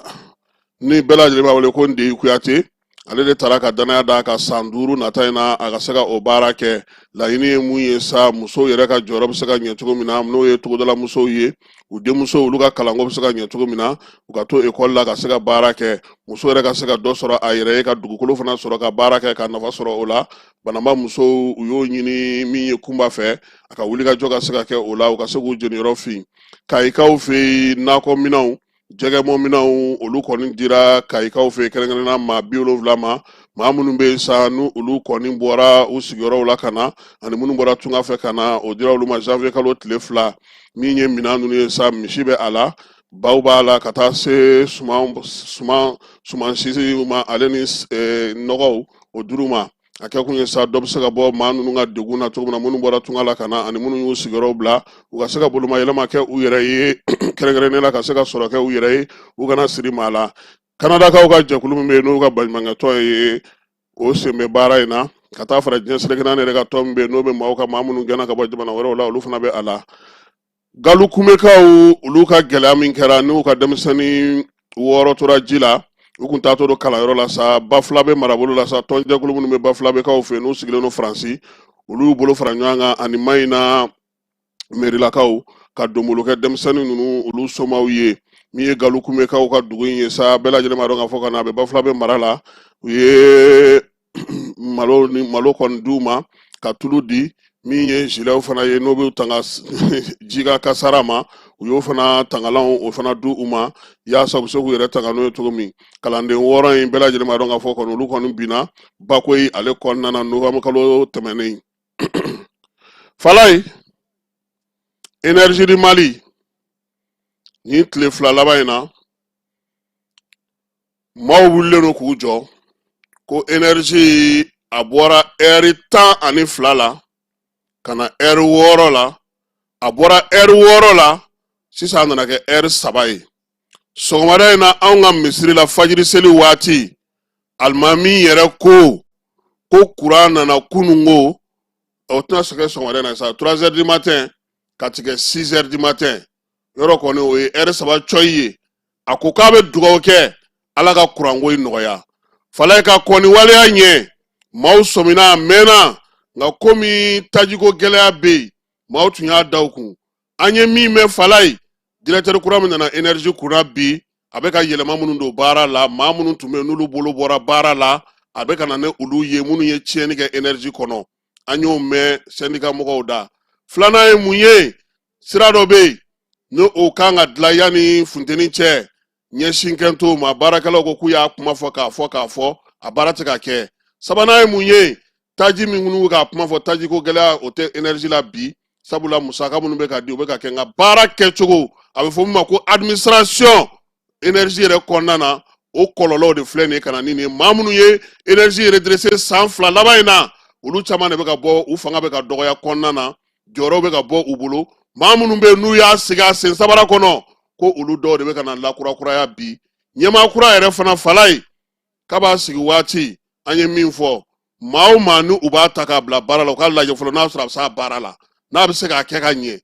ni bɛɛ lajɛlen b'a wele ko Ndeyi Kuyate, ale de taara ka danaya d'a kan san 5 nata in na, a ka se ka o baara kɛ. Laɲini ye mun ye sa? Musow yɛrɛ ka jɔyɔrɔ bɛ se ka ɲɛ cogo min na, n'o ye togodala musow ye, u denmusow olu ka kalanko bɛ se ka ɲɛ cogo min na, u ka to ekɔli la ka se ka baara kɛ, muso yɛrɛ ka se ka dɔ sɔrɔ a yɛrɛ ye, ka dugukolo fana sɔrɔ ka baara kɛ ka nafa sɔrɔ o la. Banamba musow, u y'o ɲini min ye Kunba fɛ, a ka wulikajɔ ka se ka kɛ o la, u ka se k'u jeniyɔrɔ fin. Kayikaw fɛ yen, nakɔ minɛnw, jɛgɛmɔ minɛnw, olu kɔni dira Kayikaw fɛ yen, kɛrɛnkɛrɛnnenya maa 70 ma, maa minnu bɛ yen sa, n'u olu kɔni bɔra u sigiyɔrɔw la ka na, ani minnu bɔra tunga fɛ ka na. O dira olu ma janvier kalo tile 2. Min ye minɛn ninnu ye sa, misi bɛ a la, baw b'a la, ka taa se suman suman sumansi ma, ale ni nɔgɔw, o dir'u ma. A kɛ kun ye sa, dɔ bɛ se ka bɔ maa ninnu ka degun na cogo min na, minnu bɔra tunga la ka na ani minnu y'u sigiyɔrɔw bila, u ka se ka bolomayɛlɛma kɛ u yɛrɛ ye, kɛrɛnkɛrɛnnenya la ka se ka sɔrɔ kɛ u yɛrɛ ye, u kana siri maa la. Kanadakaw ka jɛkulu min bɛ yen, n'o ka baɲumankɛtɔn ye, o sen bɛ baara in na, ka taa fara diɲɛ seleke naani yɛrɛ ka tɔn min bɛ yen, n'o bɛ maaw ka maa minnu gɛnna ka bɔ jamana wɛrɛw la, olu fana bɛ a la. Galukumekaw olu ka gɛlɛya min kɛra, n'u ka denmisɛnnin 6 tora ji la, u kun taatɔ don kalanyɔrɔ la sa, Bafulabe marabolo la sa, tɔnjɛkulu minnu bɛ Bafulabekaw fɛ yen, n'u sigilen don Faransi, olu y'u bolo fara ɲɔgɔn kan ani Mayina merilakaw ka donbolo kɛ denmisɛnnin ninnu olu somaw ye. Min ye Galukumekaw ka dugu in ye sa, bɛɛ lajɛlen b'a dɔn k'a fɔ ka na a bɛ Bafulabe mara la. U ye malo ni malo kɔni d'u ma, ka tulu di. Min ye giletw fana ye, n'o bɛ tanga ji ka kasara ma, u y'o fana tangalanw o fana di u ma, yaasa u bɛ se k'u yɛrɛ tanga n'o ye cogo min. Kalanden 6 in, bɛɛ lajɛlen b'a dɔn k'a fɔ kɔni olu kɔni binna Bakoyi ale kɔnɔna na novembre kalo tɛmɛnen. Falaye, Énergie du Mali, nin tile 2 laban in na, maaw wulilen don k'u jɔ ko énergie a bɔra ɛri 12 la ka na ɛri 6 la. A bɔra ɛri 6 la, sisan a nana kɛ ɛri 3 ye. Sɔgɔmada in na, anw ka misiri la, fajiri seli waati, alimami yɛrɛ ko ko kuran nana kununko. O tɛna se kɛ sɔgɔmada in na sa, 3 heures du matin ka tigɛ 6 heures du matin, yɔrɔ kɔni o ye ɛri 3 cɔyi ye. A ko k'a bɛ dugawu kɛ Ala ka kuranko in nɔgɔya. Falaye, ka kɔn ni waleya ɲɛ, maaw sɔmina a mɛnna, nka komi tajiko gɛlɛya bɛ yen, maaw tun y'a da u kun. An ye min mɛn, Falaye, directeur kura min nana énergie kunna bi, a bɛ ka yɛlɛma minnu don baara la, maa minnu tun bɛ yen n'olu bolo bɔra baara la, a bɛ ka na ni olu ye, minnu ye tiɲɛni kɛ énergie kɔnɔ. An y'o mɛn syndicat mɔgɔw da. Filanan ye mun ye? Sira dɔ bɛ yen, ni o kan ka dilan yanni funteni cɛ, ɲɛsin kɛn t'o ma. Baarakɛlaw ko k'u y'a kuma fɔ k'a fɔ k'a fɔ, a baara tɛ ka kɛ. Sabanan ye mun ye? Taji min minnu bɛ k'a kuma fɔ, tajiko gɛlɛya, o tɛ énergie la bi, sabula musaka minnu bɛ ka di, o bɛ ka kɛ, nka baara kɛcogo, a bɛ fɔ min ma ko administration énergie yɛrɛ kɔnɔna na, o kɔlɔlɔw de filɛ nin ye ka na ni nin ye. Maa minnu ye énergie redresser san 2 laban in na, Olu caman de bɛ ka bɔ, u fanga bɛ ka dɔgɔya kɔnɔna na, jɔyɔrɔw bɛ ka bɔ u bolo. Maa minnu bɛ yen n'u y'a sigi a sen sabara kɔnɔ, ko olu dɔw de bɛ ka na lakurakuraya bi. Ɲɛmaa kura yɛrɛ fana, Falaye, k'a b'a sigi waati, an ye min fɔ, maa o maa ni u b'a ta k'a bila baara la, u k'a lajɛ fɔlɔ n'a sɔrɔ a bɛ se a baara la, n'a bɛ se k'a kɛ ka ɲɛ.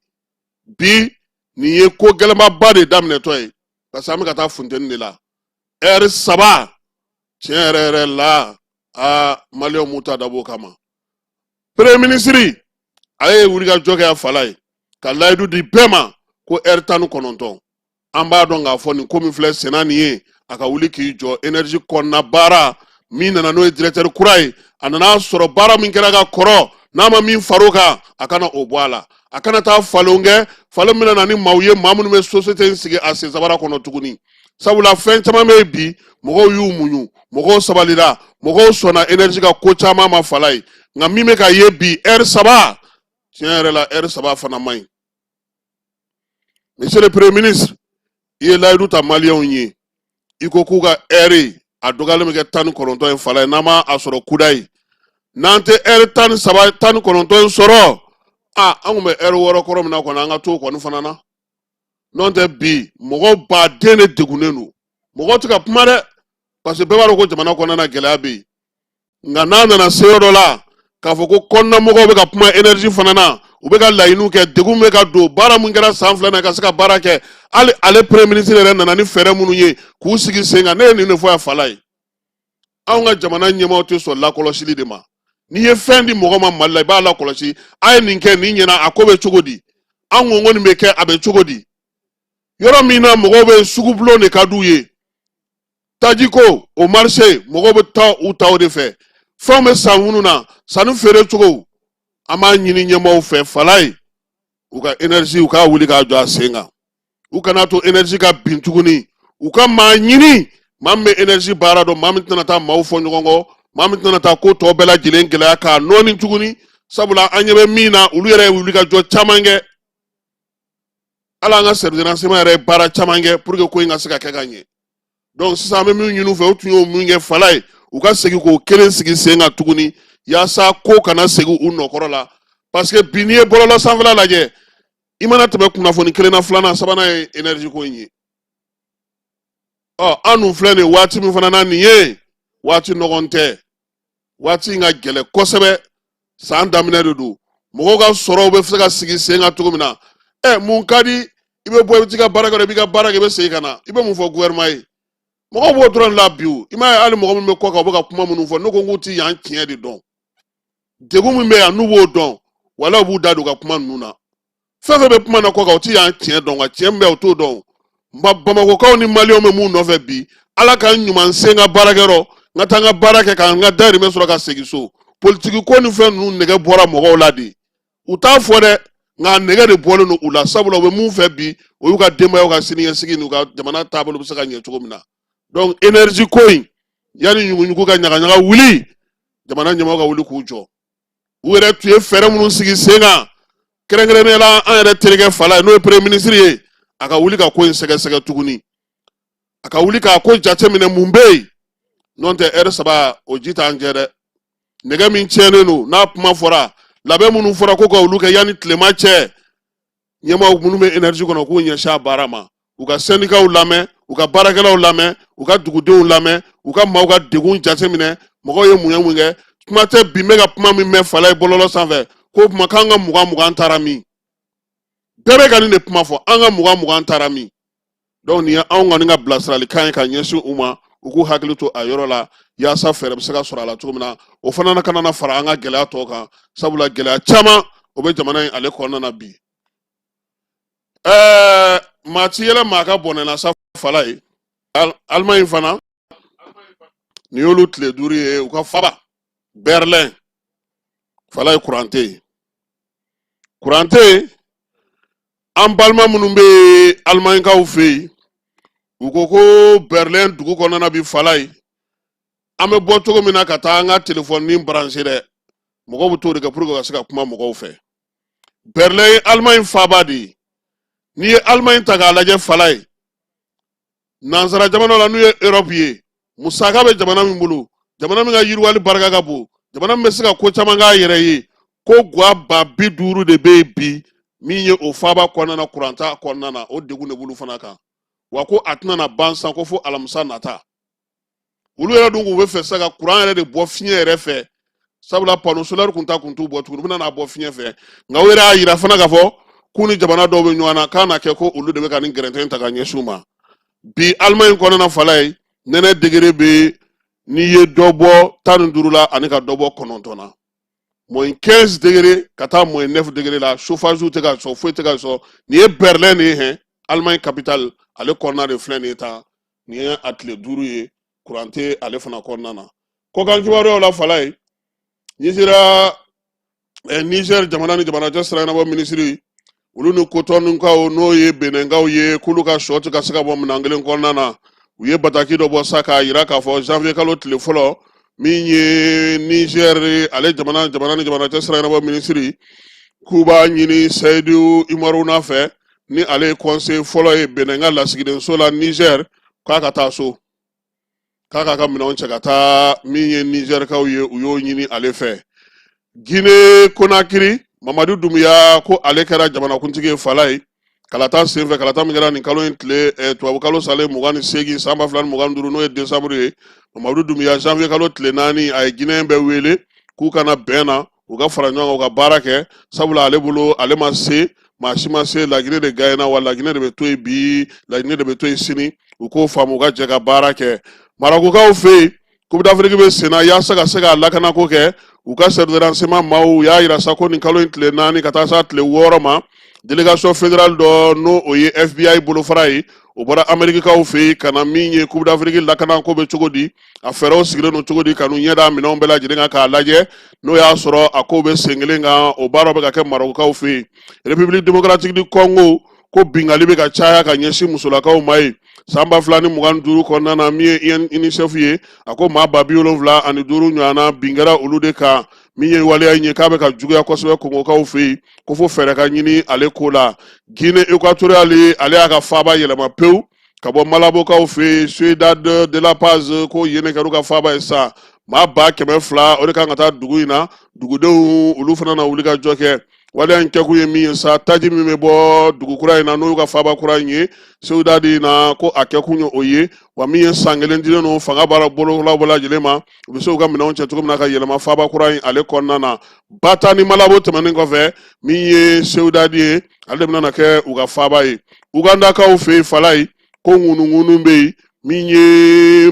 Bi nin ye ko gɛlɛnbaba de daminɛtɔ ye, parce que an bɛ ka taa funteni de la. Ɛri 3, tiɲɛ yɛrɛ yɛrɛ la, aa, Maliyɛnw m'u ta dabɔ o kama. Premier ministre, ale ye wulikajɔ kɛ a Falaye ka layidu di bɛɛ ma ko ɛri 19. An b'a dɔn k'a fɔ nin ko min filɛ senna nin ye, a ka wuli k'i jɔ énergie kɔnɔna baara min nana, n'o ye directeur kura ye, a nana sɔrɔ baara min kɛra ka kɔrɔ, n'a ma min far'o kan, a kana o bɔ a la, a kana taa falen kɛ, falen min na ni maaw ye, maa minnu bɛ société in sigi a sen sabara kɔnɔ tuguni. Sabula fɛn caman bɛ yen bi, mɔgɔw y'u muɲu, mɔgɔw sabalira, mɔgɔw sɔnna énergie ka ko caman ma, Falaye. Nka min bɛ ka ye bi, ɛri 3, tiɲɛ yɛrɛ la, ɛri 3 fana man ɲi. Monsieur le Premier ministre, i ye layidu ta Maliyɛnw ye, i ko k'u ka ɛri a dɔgɔyalen bɛ kɛ 19 ye. Falaye, n'an ma a sɔrɔ kudayi, n'an tɛ ɛri 13, 19 in sɔrɔ, a an kun bɛ ɛri 6 kɔrɔ min na kɔni, an ka t'o kɔni fana na. N'o tɛ, bi mɔgɔ baden de degunnen don. Mɔgɔ tɛ ka kuma dɛ, parce que bɛɛ b'a dɔn ko jamana kɔnɔna na gɛlɛya bɛ yen. Nka n'a nana se yɔrɔ dɔ la k'a fɔ ko kɔnɔnamɔgɔw bɛ ka kuma énergie fana na, u bɛ ka laɲiniw kɛ, degun bɛ ka don, baara min kɛra san 2 na ka se ka baara kɛ, hali ale Premier ministre yɛrɛ nana ni fɛɛrɛ minnu ye k'u sigi sen kan. Ne ye nin de fɔ yan, Falaye. Anw ka jamana ɲɛmaaw tɛ sɔn lakɔlɔsili de ma. N'i ye fɛn di mɔgɔ ma Mali la, i b'a lakɔlɔsi. A ye nin kɛ, nin ɲɛna, a ko bɛ cogo di? An ko ko nin bɛ kɛ, a bɛ cogo di? Yɔrɔ min na mɔgɔw bɛ sugubulon de ka d'u ye, tajiko o marché, mɔgɔw bɛ taa u ta o de fɛ, fɛnw bɛ san minnu na, sanni feere cogo. An b'a ɲini ɲɛmaaw fɛ, Falaye, u ka énergie, u k'a wuli k'a jɔ a sen kan, u kana to énergie ka bin tuguni. U ka maa ɲini, maa min bɛ énergie baara dɔn, maa min tɛna taa maaw fɔ ɲɔgɔn kɔ, maa min tɛna taa ko tɔ bɛɛ lajɛlen gɛlɛya k'a nɔɔni tuguni. Sabula an ɲɛ bɛ min na, olu yɛrɛ ye wuli ka jɔ caman kɛ. Hali an ka service de renseignement yɛrɛ ye baara caman kɛ pour que ko in ka se ka kɛ ka ɲɛ. Donc sisan, an bɛ min ɲini u fɛ, u tun y'o min kɛ, Falaye, u ka segin k'o kelen sigi sen kan tuguni, yaasa ko kana segin u nɔkɔrɔ la. Parce que bi, n'i ye bɔlɔlɔ sanfɛla lajɛ, i mana tɛmɛ kunnafoni kelen na, filanan, sabanan ye énergie ko in ye. Ɔ, an dun filɛ nin waati min fana na nin ye, waati nɔgɔn tɛ, waati in ka gɛlɛn kosɛbɛ. San daminɛ de don, mɔgɔw ka sɔrɔw bɛ se ka sigi sen kan cogo min na. Ɛ, mun ka di? I bɛ bɔ, i bɛ t'i ka baara kɛ, i b'i ka baara kɛ, i bɛ segin ka na, i bɛ mun fɔ gouvernement ye? Mɔgɔw b'o dɔrɔn de la bi. O, i m'a ye, hali mɔgɔ minnu bɛ kɔ kan, u bɛ ka kuma minnu fɔ, ne ko k'u ti yan tiɲɛ de dɔn. Degun min bɛ yan, n'u b'o dɔn, wala u b'u da don u ka kuma ninnu na. Fɛn fɛn bɛ kuma na kɔ kan, u ti yan tiɲɛ dɔn, nka tiɲɛ min bɛ, u t'o dɔn. Bamakɔkaw ni Maliyɛnw bɛ mun nɔfɛ bi? Ala ka n ɲuman se n ka baarakɛyɔrɔ, n ka taa n ka baara kɛ, ka n ka dahirimɛ sɔrɔ, ka segin so. Politiki ko ni fɛn ninnu nɛgɛ bɔra mɔgɔw la de. U t'a fɔ dɛ, nka nɛgɛ de bɔlen don u la. Sabula u bɛ mun fɛ bi, o y'u ka denbayaw ka siniɲɛsigi n'u ka jamana taabolo bɛ se ka ɲɛ cogo min na. Donc énergie ko in, yanni ɲuguɲugu ka ɲagaɲaga wuli, jamana ɲɛmɔgɔ ka wuli k'u jɔ. U yɛrɛ tun ye fɛɛrɛ minnu sigi sen kan, kɛrɛnkɛrɛnnenya la an yɛrɛ terikɛ Falaye, n'o ye Premier ministre ye, a ka wuli ka ko in sɛgɛsɛgɛ tuguni, a ka wuli k'a ko jateminɛ, mun bɛ yen. N'o tɛ, ɛri 3, o ji t'an jɛ dɛ. Nɛgɛ min tiɲɛnen don, n'a kuma fɔra, labɛn minnu fɔra ko ka olu kɛ yanni tilema cɛ, ɲɛmaaw minnu bɛ énergie kɔnɔ, k'u ɲɛsin a baara ma, u ka sɛndikaw lamɛn, u ka baarakɛlaw lamɛn, u ka dugudenw lamɛn, u ka maaw ka degun jateminɛ, mɔgɔw ye mun ye, mun kɛ. Kuma tɛ bi, n bɛ ka kuma min mɛn, Falaye, bɔlɔlɔ sanfɛ, ko kuma k'an ka 20 20 taara min? Bɛɛ bɛ ka nin de kuma fɔ, an ka 20 20 taara min? Donc nin ye anw kɔni ka bilasiralikan ye ka ɲɛsin u ma, u k'u hakili to a yɔrɔ la, yaasa fɛɛrɛ bɛ se ka sɔrɔ a la cogo min na, o fana kana na fara an ka gɛlɛya tɔw kan. Sabula gɛlɛya caman o bɛ jamana in ale kɔnɔna na bi. Maa ti yɛlɛ maa ka bɔnɛ na sa, Falaye. Alimaɲi fana, nin y'olu tile 5 ye, u ka faba Berlin, Falaye, kuran tɛ yen, kuran tɛ yen. An balima minnu bɛ Alimaɲikaw fɛ yen, u ko ko Berlin dugu kɔnɔna bi, Falaye, an bɛ bɔ cogo min na ka taa an ka telefɔni brancher dɛ, mɔgɔw bɛ t'o de kɛ pour que ka se ka kuma mɔgɔw fɛ. Berlin ye Alimaɲi faaba de ye. N'i ye Alimaɲi ta k'a lajɛ, Falaye, nansara jamana la, n'u ye Europe ye, musaka bɛ jamana min bolo, jamana min ka yiriwali barika ka bon, Jamana min bɛ se ka ko caman k'a yɛrɛ ye, ko gwa 50.000 de bɛ yen bi min ye o faaba kɔnɔna na, kuran t'a kɔnɔna na, o degun de b'olu fana kan. Wa ko a tɛna na ban san ko fo alamisa nata. Olu yɛrɛ dun k'u bɛ fɛ sa ka kuran yɛrɛ de bɔ fiɲɛ yɛrɛ fɛ, sabula panneau solaire kun ta kun t'u bɔ tuguni, u bɛna n'a bɔ fiɲɛ fɛ. Nka u yɛrɛ y'a yira fana k'a fɔ k'u ni jamana dɔw bɛ ɲɔgɔn na, k'a na kɛ ko olu de bɛ ka nin gɛrɛntɛ in ta ka ɲɛsin u ma. Bi Alimaɲi kɔnɔna na, Falaye, nɛnɛ degré bɛ n'i ye dɔ bɔ 15 la ani ka dɔ bɔ 9 na, moins 15 degré ka taa moins 9 degré la. Chauffage tɛ ka sɔn, foyi tɛ ka sɔn. Nin ye Berlin de ye hɛn, Allemagne capitale, ale kɔnɔna de filɛ nin ye tan. Nin ye a tile 5 ye kuran tɛ ale fana kɔnɔna na. Kɔkan kibaruyaw la, Falaye, Nizeriya, Niger jamana ni jamana cɛ sira ɲɛnabɔ minisiri, olu ni Kotɔnukaw, n'o ye Benɛnkaw ye, k'olu ka sɔ tɛ ka se ka bɔ minɛn kelen kɔnɔna na. U ye bataki dɔ bɔ sa k'a yira k'a fɔ janvier kalo tile fɔlɔ, min ye Niger ale jamana ni jamana cɛ sira ɲɛnabɔ minisiri, k'u b'a ɲini Seyidu Umaruna fɛ, ni ale ye conseiller fɔlɔ ye Benɛn ka lasigidenso la Niger, k'a ka taa so, k'a k'a ka minɛnw cɛ ka taa. Min ye Nizɛrikaw ye, u y'o ɲini ale fɛ. Gine Konakiri, Mamadu Dumuya, ko ale kɛra jamanakuntigi ye, Falaye, kalata senfɛ, kalata min kɛra nin kalo in tile tubabu kalo salen 28 san 2025, n'o ye desanburu ye. Mamadu Dumuya, janvier kalo tile 4, a ye Ginɛyen bɛɛ wele k'u ka na bɛn na, u ka fara ɲɔgɔn kan, u ka baara kɛ, sabula ale bolo, ale ma se, maa si ma se, Laginɛ de gaɲɛna, wa Laginɛ de bɛ to yen bi, Laginɛ de bɛ to yen sini. U k'o faamu, u ka jɛ ka baara kɛ. Marɔkukaw fɛ yen, Coupe d'Afrique bɛ senna, yaasa ka se k'a lakanako kɛ, u ka service de renseignement maaw y'a yira sa ko nin kalo in tile 4 ka taa s'a tile 6 ma, délégation fédérale dɔ, n'o o ye FBI bolofara ye, o bɔra Amerikikaw fɛ yen ka na. Min ye Coupe d'Afrique lakanako bɛ cogo di, a fɛɛrɛw sigilen don cogo di, ka n'u ɲɛ da minɛnw bɛɛ lajɛlen kan k'a lajɛ n'o y'a sɔrɔ a kow bɛ sen kelen kan. O baaraw bɛ ka kɛ Marɔkukaw fɛ yen. République démocratique du Congo, ko binkanni bɛ ka caya ka ɲɛsin musolakaw ma yen. San 2025 kɔnɔna na, min ye UNICEF ye, a ko maa 75.000 ɲɔgɔnna bin kɛra olu de kan. Min ye waleya in ye, k'a bɛ ka juguya kosɛbɛ Kongokaw fɛ yen, ko fo fɛɛrɛ ka ɲini ale ko la. Guinée équatoriale, ale y'a ka faaba yɛlɛma pewu ka bɔ Malabokaw fɛ yen, Ciudad de la Paz, ko yen de kɛra u ka faaba ye sa. Maa 200.000, o de kan ka taa dugu in na. Dugudenw, olu fana na wuli ka jɔ kɛ. Waleya in kɛkun ye min ye sa, taji min bɛ bɔ dugu kura in na, n'o y'u ka faaba kura in ye, Ciudad in na, ko a kɛkun ye o ye. Wa min ye san kelen dilen don fanga baara bololaw bɛɛ lajɛlen ma, u bɛ se u ka minɛnw cɛ cogo min na ka yɛlɛma faaba kura in ale kɔnɔna na. Bata ni Malabo tɛmɛnen kɔfɛ, min ye Ciudad ye, ale de bɛna na kɛ u ka faaba ye. Ugandakaw fɛ yen, Falaye, ko ŋunuŋunu bɛ yen. Min ye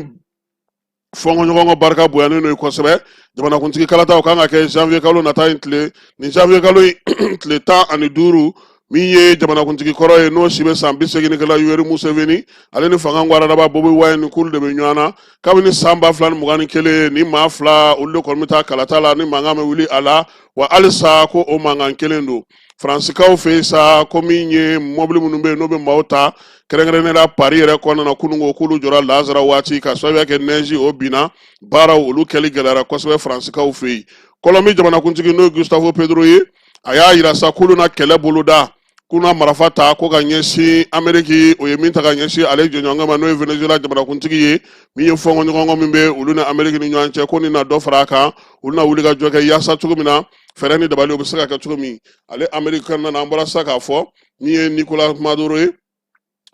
fɔnkɔɲɔgɔnkɔ barika bonyanen don kosɛbɛ. Jamanakuntigi kalataw kan ka kɛ janvier kalo nata in tile, nin janvier kalo in tile 15. Min ye jamanakuntigi kɔrɔ ye, n'o si bɛ san 81 la, Yoweri Museveni, ale ni fanga ngwaradaba Bobi Wine, k'olu de bɛ ɲɔgɔn na kabini san 2021. Ni maa fila olu de kɔni bɛ taa kalata la, ni mankan bɛ wuli a la, wa halisa ko o mankan kelen don. Faransikaw fɛ yen sa, ko min ye mɔbili minnu bɛ yen, n'o bɛ maaw ta, kɛrɛnkɛrɛnnenya la Paris yɛrɛ kɔnɔna na, kununko k'olu jɔra lazara waati ka sababuya kɛ nɛzi o binna, baaraw olu kɛli gɛlɛyara kosɛbɛ Faransikaw fɛ yen. Kɔlɔnbi jamanakuntigi, n'o ye Gustavo Petro ye, a y'a yira sa k'olu na kɛlɛ boloda, k'u na marifa ta ko ka ɲɛsin Ameriki, o ye min ta ka ɲɛsin ale jɔɲɔgɔnkɛ ma, n'o ye Venezuela jamanakuntigi ye. Min ye fɔnkɔɲɔgɔnkɔ min bɛ olu ni Ameriki ni ɲɔgɔn cɛ, ko nin na dɔ fara a kan, olu na wuli ka jɔ kɛ yaasa cogo min na fɛɛrɛ ni dabali o bɛ se ka kɛ cogo min. Ale Ameriki kɔnɔna na, an bɔra sisan k'a fɔ min ye Nicolas Maduro ye,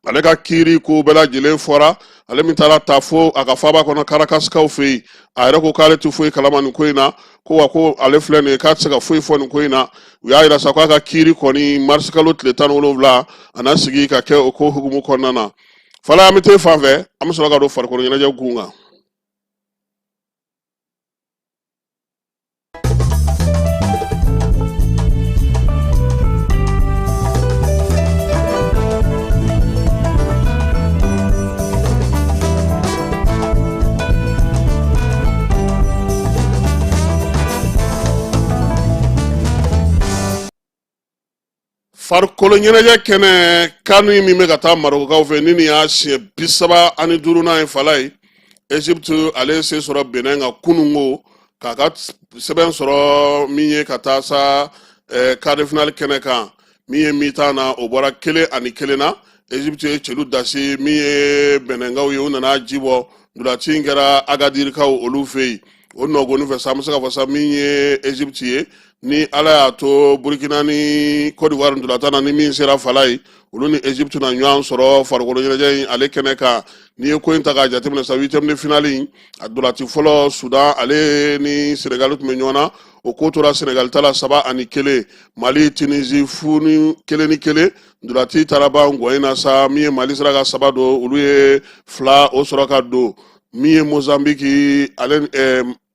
ale ka kiiri ko bɛɛ lajɛlen fɔra. Ale min taara ta fo a ka faaba kɔnɔ Karakasikaw fɛ yen, a yɛrɛ ko k'ale tɛ foyi kalama nin ko in na, ko wa ko ale filɛ nin ye, k'a tɛ se ka foyi fɔ nin ko in na. U y'a yira sa k'a ka kiiri kɔni marisikalo tile 17, a na sigi ka kɛ o ko hukumu kɔnɔna na. Fala, an bɛ t'e fan fɛ, an bɛ sɔrɔ ka don farikolo ɲɛnajɛ gun kan. Farikolo ɲɛnajɛ kɛnɛ CAN min bɛ ka taa Marɔkukaw fɛ, ni nin y'a siɲɛ 35nan ye, Falaye, Egypte ale ye se sɔrɔ Benin kan kununko k'a ka sɛbɛn sɔrɔ min ye ka taa sa quart de finale kɛnɛ kan. Min ye mi-temps na, o bɔra 1-1 na. Egypte ye celu dasi, min ye Benɛnkaw ye, u nana ji bɔ. Ntolaci in kɛra Agadirikaw olu fɛ yen. O nɔgɔni fɛ sa, an bɛ se k'a fɔ sa, min ye Egypte ye, ni Ala y'a to Burkina ni Côte d'Ivoire ntolatan na, ni min sera fala ye, olu ni Egypte na ɲɔgɔn sɔrɔ farikolo ɲɛnajɛ in ale kɛnɛ kan. N'i ye ko in ta k'a jateminɛ sa, huitième de finale in, a ntolati fɔlɔ, Sudan ale ni Senegal tun bɛ ɲɔgɔn na, o ko tora Senegal ta la 3-1. Mali Tunisie fu ni kelen ni kelen, ntolati taara ban gɔn in na sa. Min ye Mali sera ka 3 don, olu ye 2 o sɔrɔ ka don. Min ye Mozambique ale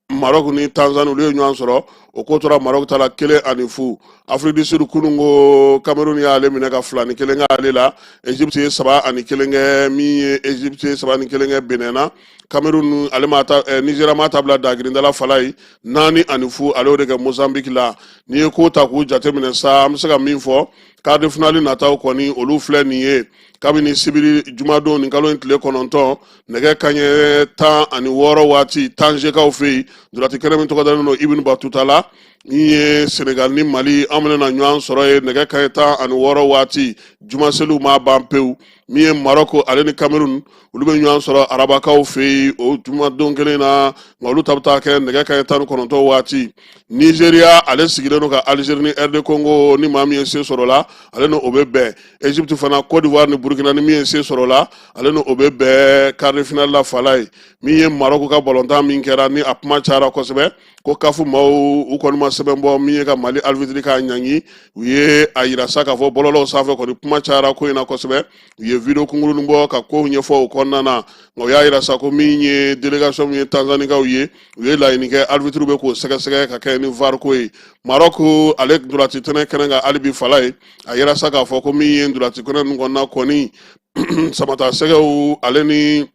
Maroc ni Tanzanie, olu ye ɲɔgɔn sɔrɔ, o ko tora Maroc ta la 1-0. Afrique du Sud, kununko Cameroun y'ale minɛ ka 2-1 kɛ ale la. Egypte ye 3-1 kɛ, min ye Egypte ye 3-1 kɛ Benin na. Cameroun ale ma ta, Nigeria ma ta bila dagirindala fala ye, 4-0, ale y'o de kɛ Mozambique la. N'i ye ko ta k'u jateminɛ sa, an bɛ se ka min fɔ, quart de finale nataw kɔni, olu filɛ nin ye. Kabini sibiri jumadon, nin kalo in tile 9, nɛgɛ kaɲɛ 16 waati, Tanzekaw fɛ yen, ntolati kɛnɛ min tɔgɔ dalen don Ibn Batuta la, min ye Senegal ni Mali, an bɛna na ɲɔgɔn sɔrɔ yen nɛgɛ kaɲɛ 16 waati, jumaseliw ma ban pewu. Min ye Maroc ale ni Cameroun, olu bɛ ɲɔgɔn sɔrɔ arabakaw fɛ yen o jumadon kelen na, nka olu ta bɛ taa kɛ nɛgɛ kaɲɛ 19 waati. Nigeria ale sigilen don ka Algérie ni RD Congo, ni maa min ye se sɔrɔ la, ale ni o bɛ bɛn. Egypte fana, Côte d'Ivoire ni Burkina, ni min ye se sɔrɔ la, ale ni o bɛ bɛn quart de finale la fala ye. Min ye Maroc ka balontan min kɛra, ni a kuma cayara kosɛbɛ, ko CAF maaw u kɔni ma sɛbɛn bɔ min ye ka Mali arbitre k'a ɲangi, u ye a yira sa k'a fɔ bɔlɔlɔw sanfɛ kɔni, kuma cayara ko in na kosɛbɛ. U ye video kunkurunin bɔ ka kow ɲɛfɔ o kɔnɔna na, nka u y'a yira sa ko min ye délégation min ye Tanzanikaw ye, u ye laɲini kɛ arbitre bɛ k'o sɛgɛsɛgɛ ka kɛ ni VAR ko ye. Maroc ale ntolati tɛnɛ kɛnɛ kan hali bi fala ye, a yira sa k'a fɔ ko min ye ntolati kɛnɛ ninnu kɔnɔna kɔni, samata sɛgɛw ale ni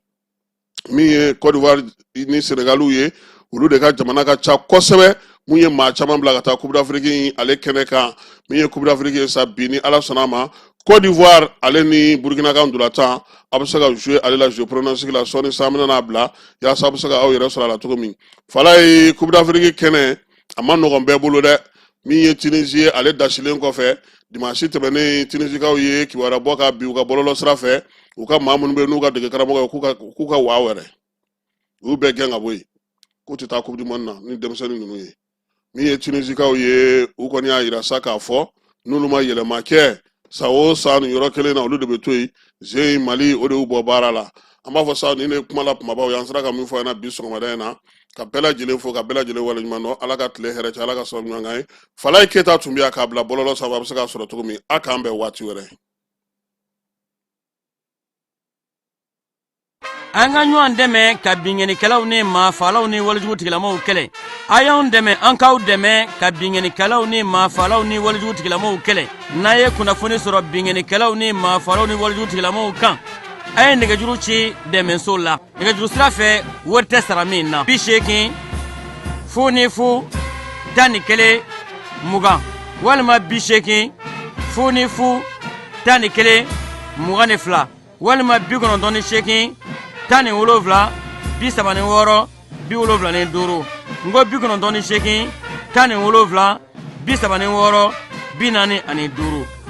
min ye Côte d'Ivoire ni Sénégaliw ye, olu de ka jamana ka ca kosɛbɛ, mun ye maa caman bila ka taa Coupe d'Afrique ale kɛnɛ kan. Min ye Coupe d'Afrique ye sa, bi ni Ala sɔnna a ma, Côte d'Ivoire ale ni Burkina ka ntolatan, a bɛ se ka jouer ale la jeu pronostic la sɔɔni sa, an bɛna n'a bila yaasa a bɛ se ka aw yɛrɛ sɔrɔ a la cogo min. Fala ye, Coupe d'Afrique kɛnɛ a ma nɔgɔn bɛɛ bolo dɛ. Min ye Tunisie ye, ale dasilen kɔfɛ dimanche tɛmɛnen, Tunisikaw ye kibaruya bɔ ka bin u ka bɔlɔlɔ sira fɛ, u ka maa minnu bɛ n'u ka dege karamɔgɔ ye, k'u ka waa wɛrɛ, u y'u bɛɛ gɛn ka bɔ yen, k'u tɛ taa Coupe du monde na ni denmisɛnnin ninnu ye. Min ye Tunisikaw ye, u kɔni y'a yira sa k'a fɔ n'olu ma yɛlɛma kɛ, san o san nin yɔrɔ kelen na, olu de bɛ to yen. Zen Mali o de y'u bɔ baara la. An b'a fɔ sa, nin de ye kuma la kumabaw ye an sera ka min fɔ ɲɛna bi sɔgɔmada in na. Ka bɛɛ lajɛlen fo, ka bɛɛ lajɛlen waleɲuman dɔn. Ala ka tile hɛrɛ cɛ, Ala ka sababu ɲuman k'an ye. Falaye Keyita tun bɛ yan k'a bila bɔlɔlɔ sanfɛ, a bɛ se k'a sɔrɔ cogo min. A k'an bɛn waati wɛrɛ. An ka ɲɔgɔn dɛmɛ ka binkannikɛlaw ni maafaalaw ni walejugu tigilamaw kɛlɛ. A y'anw dɛmɛ, an k'aw dɛmɛ ka binkannikɛlaw ni maafaalaw ni walejugu tigilamaw kɛlɛ. N'a ye kunnafoni sɔrɔ binkannikɛlaw ni maafaalaw ni walejugu tigilamaw kan, a ye nɛgɛjuru ci dɛmɛso la nɛgɛjuru sira fɛ, wari tɛ sara min na: 80 00 11 20 walima 80 00 11 22 walima 98 17 36 75. N ko 98 17 36 45.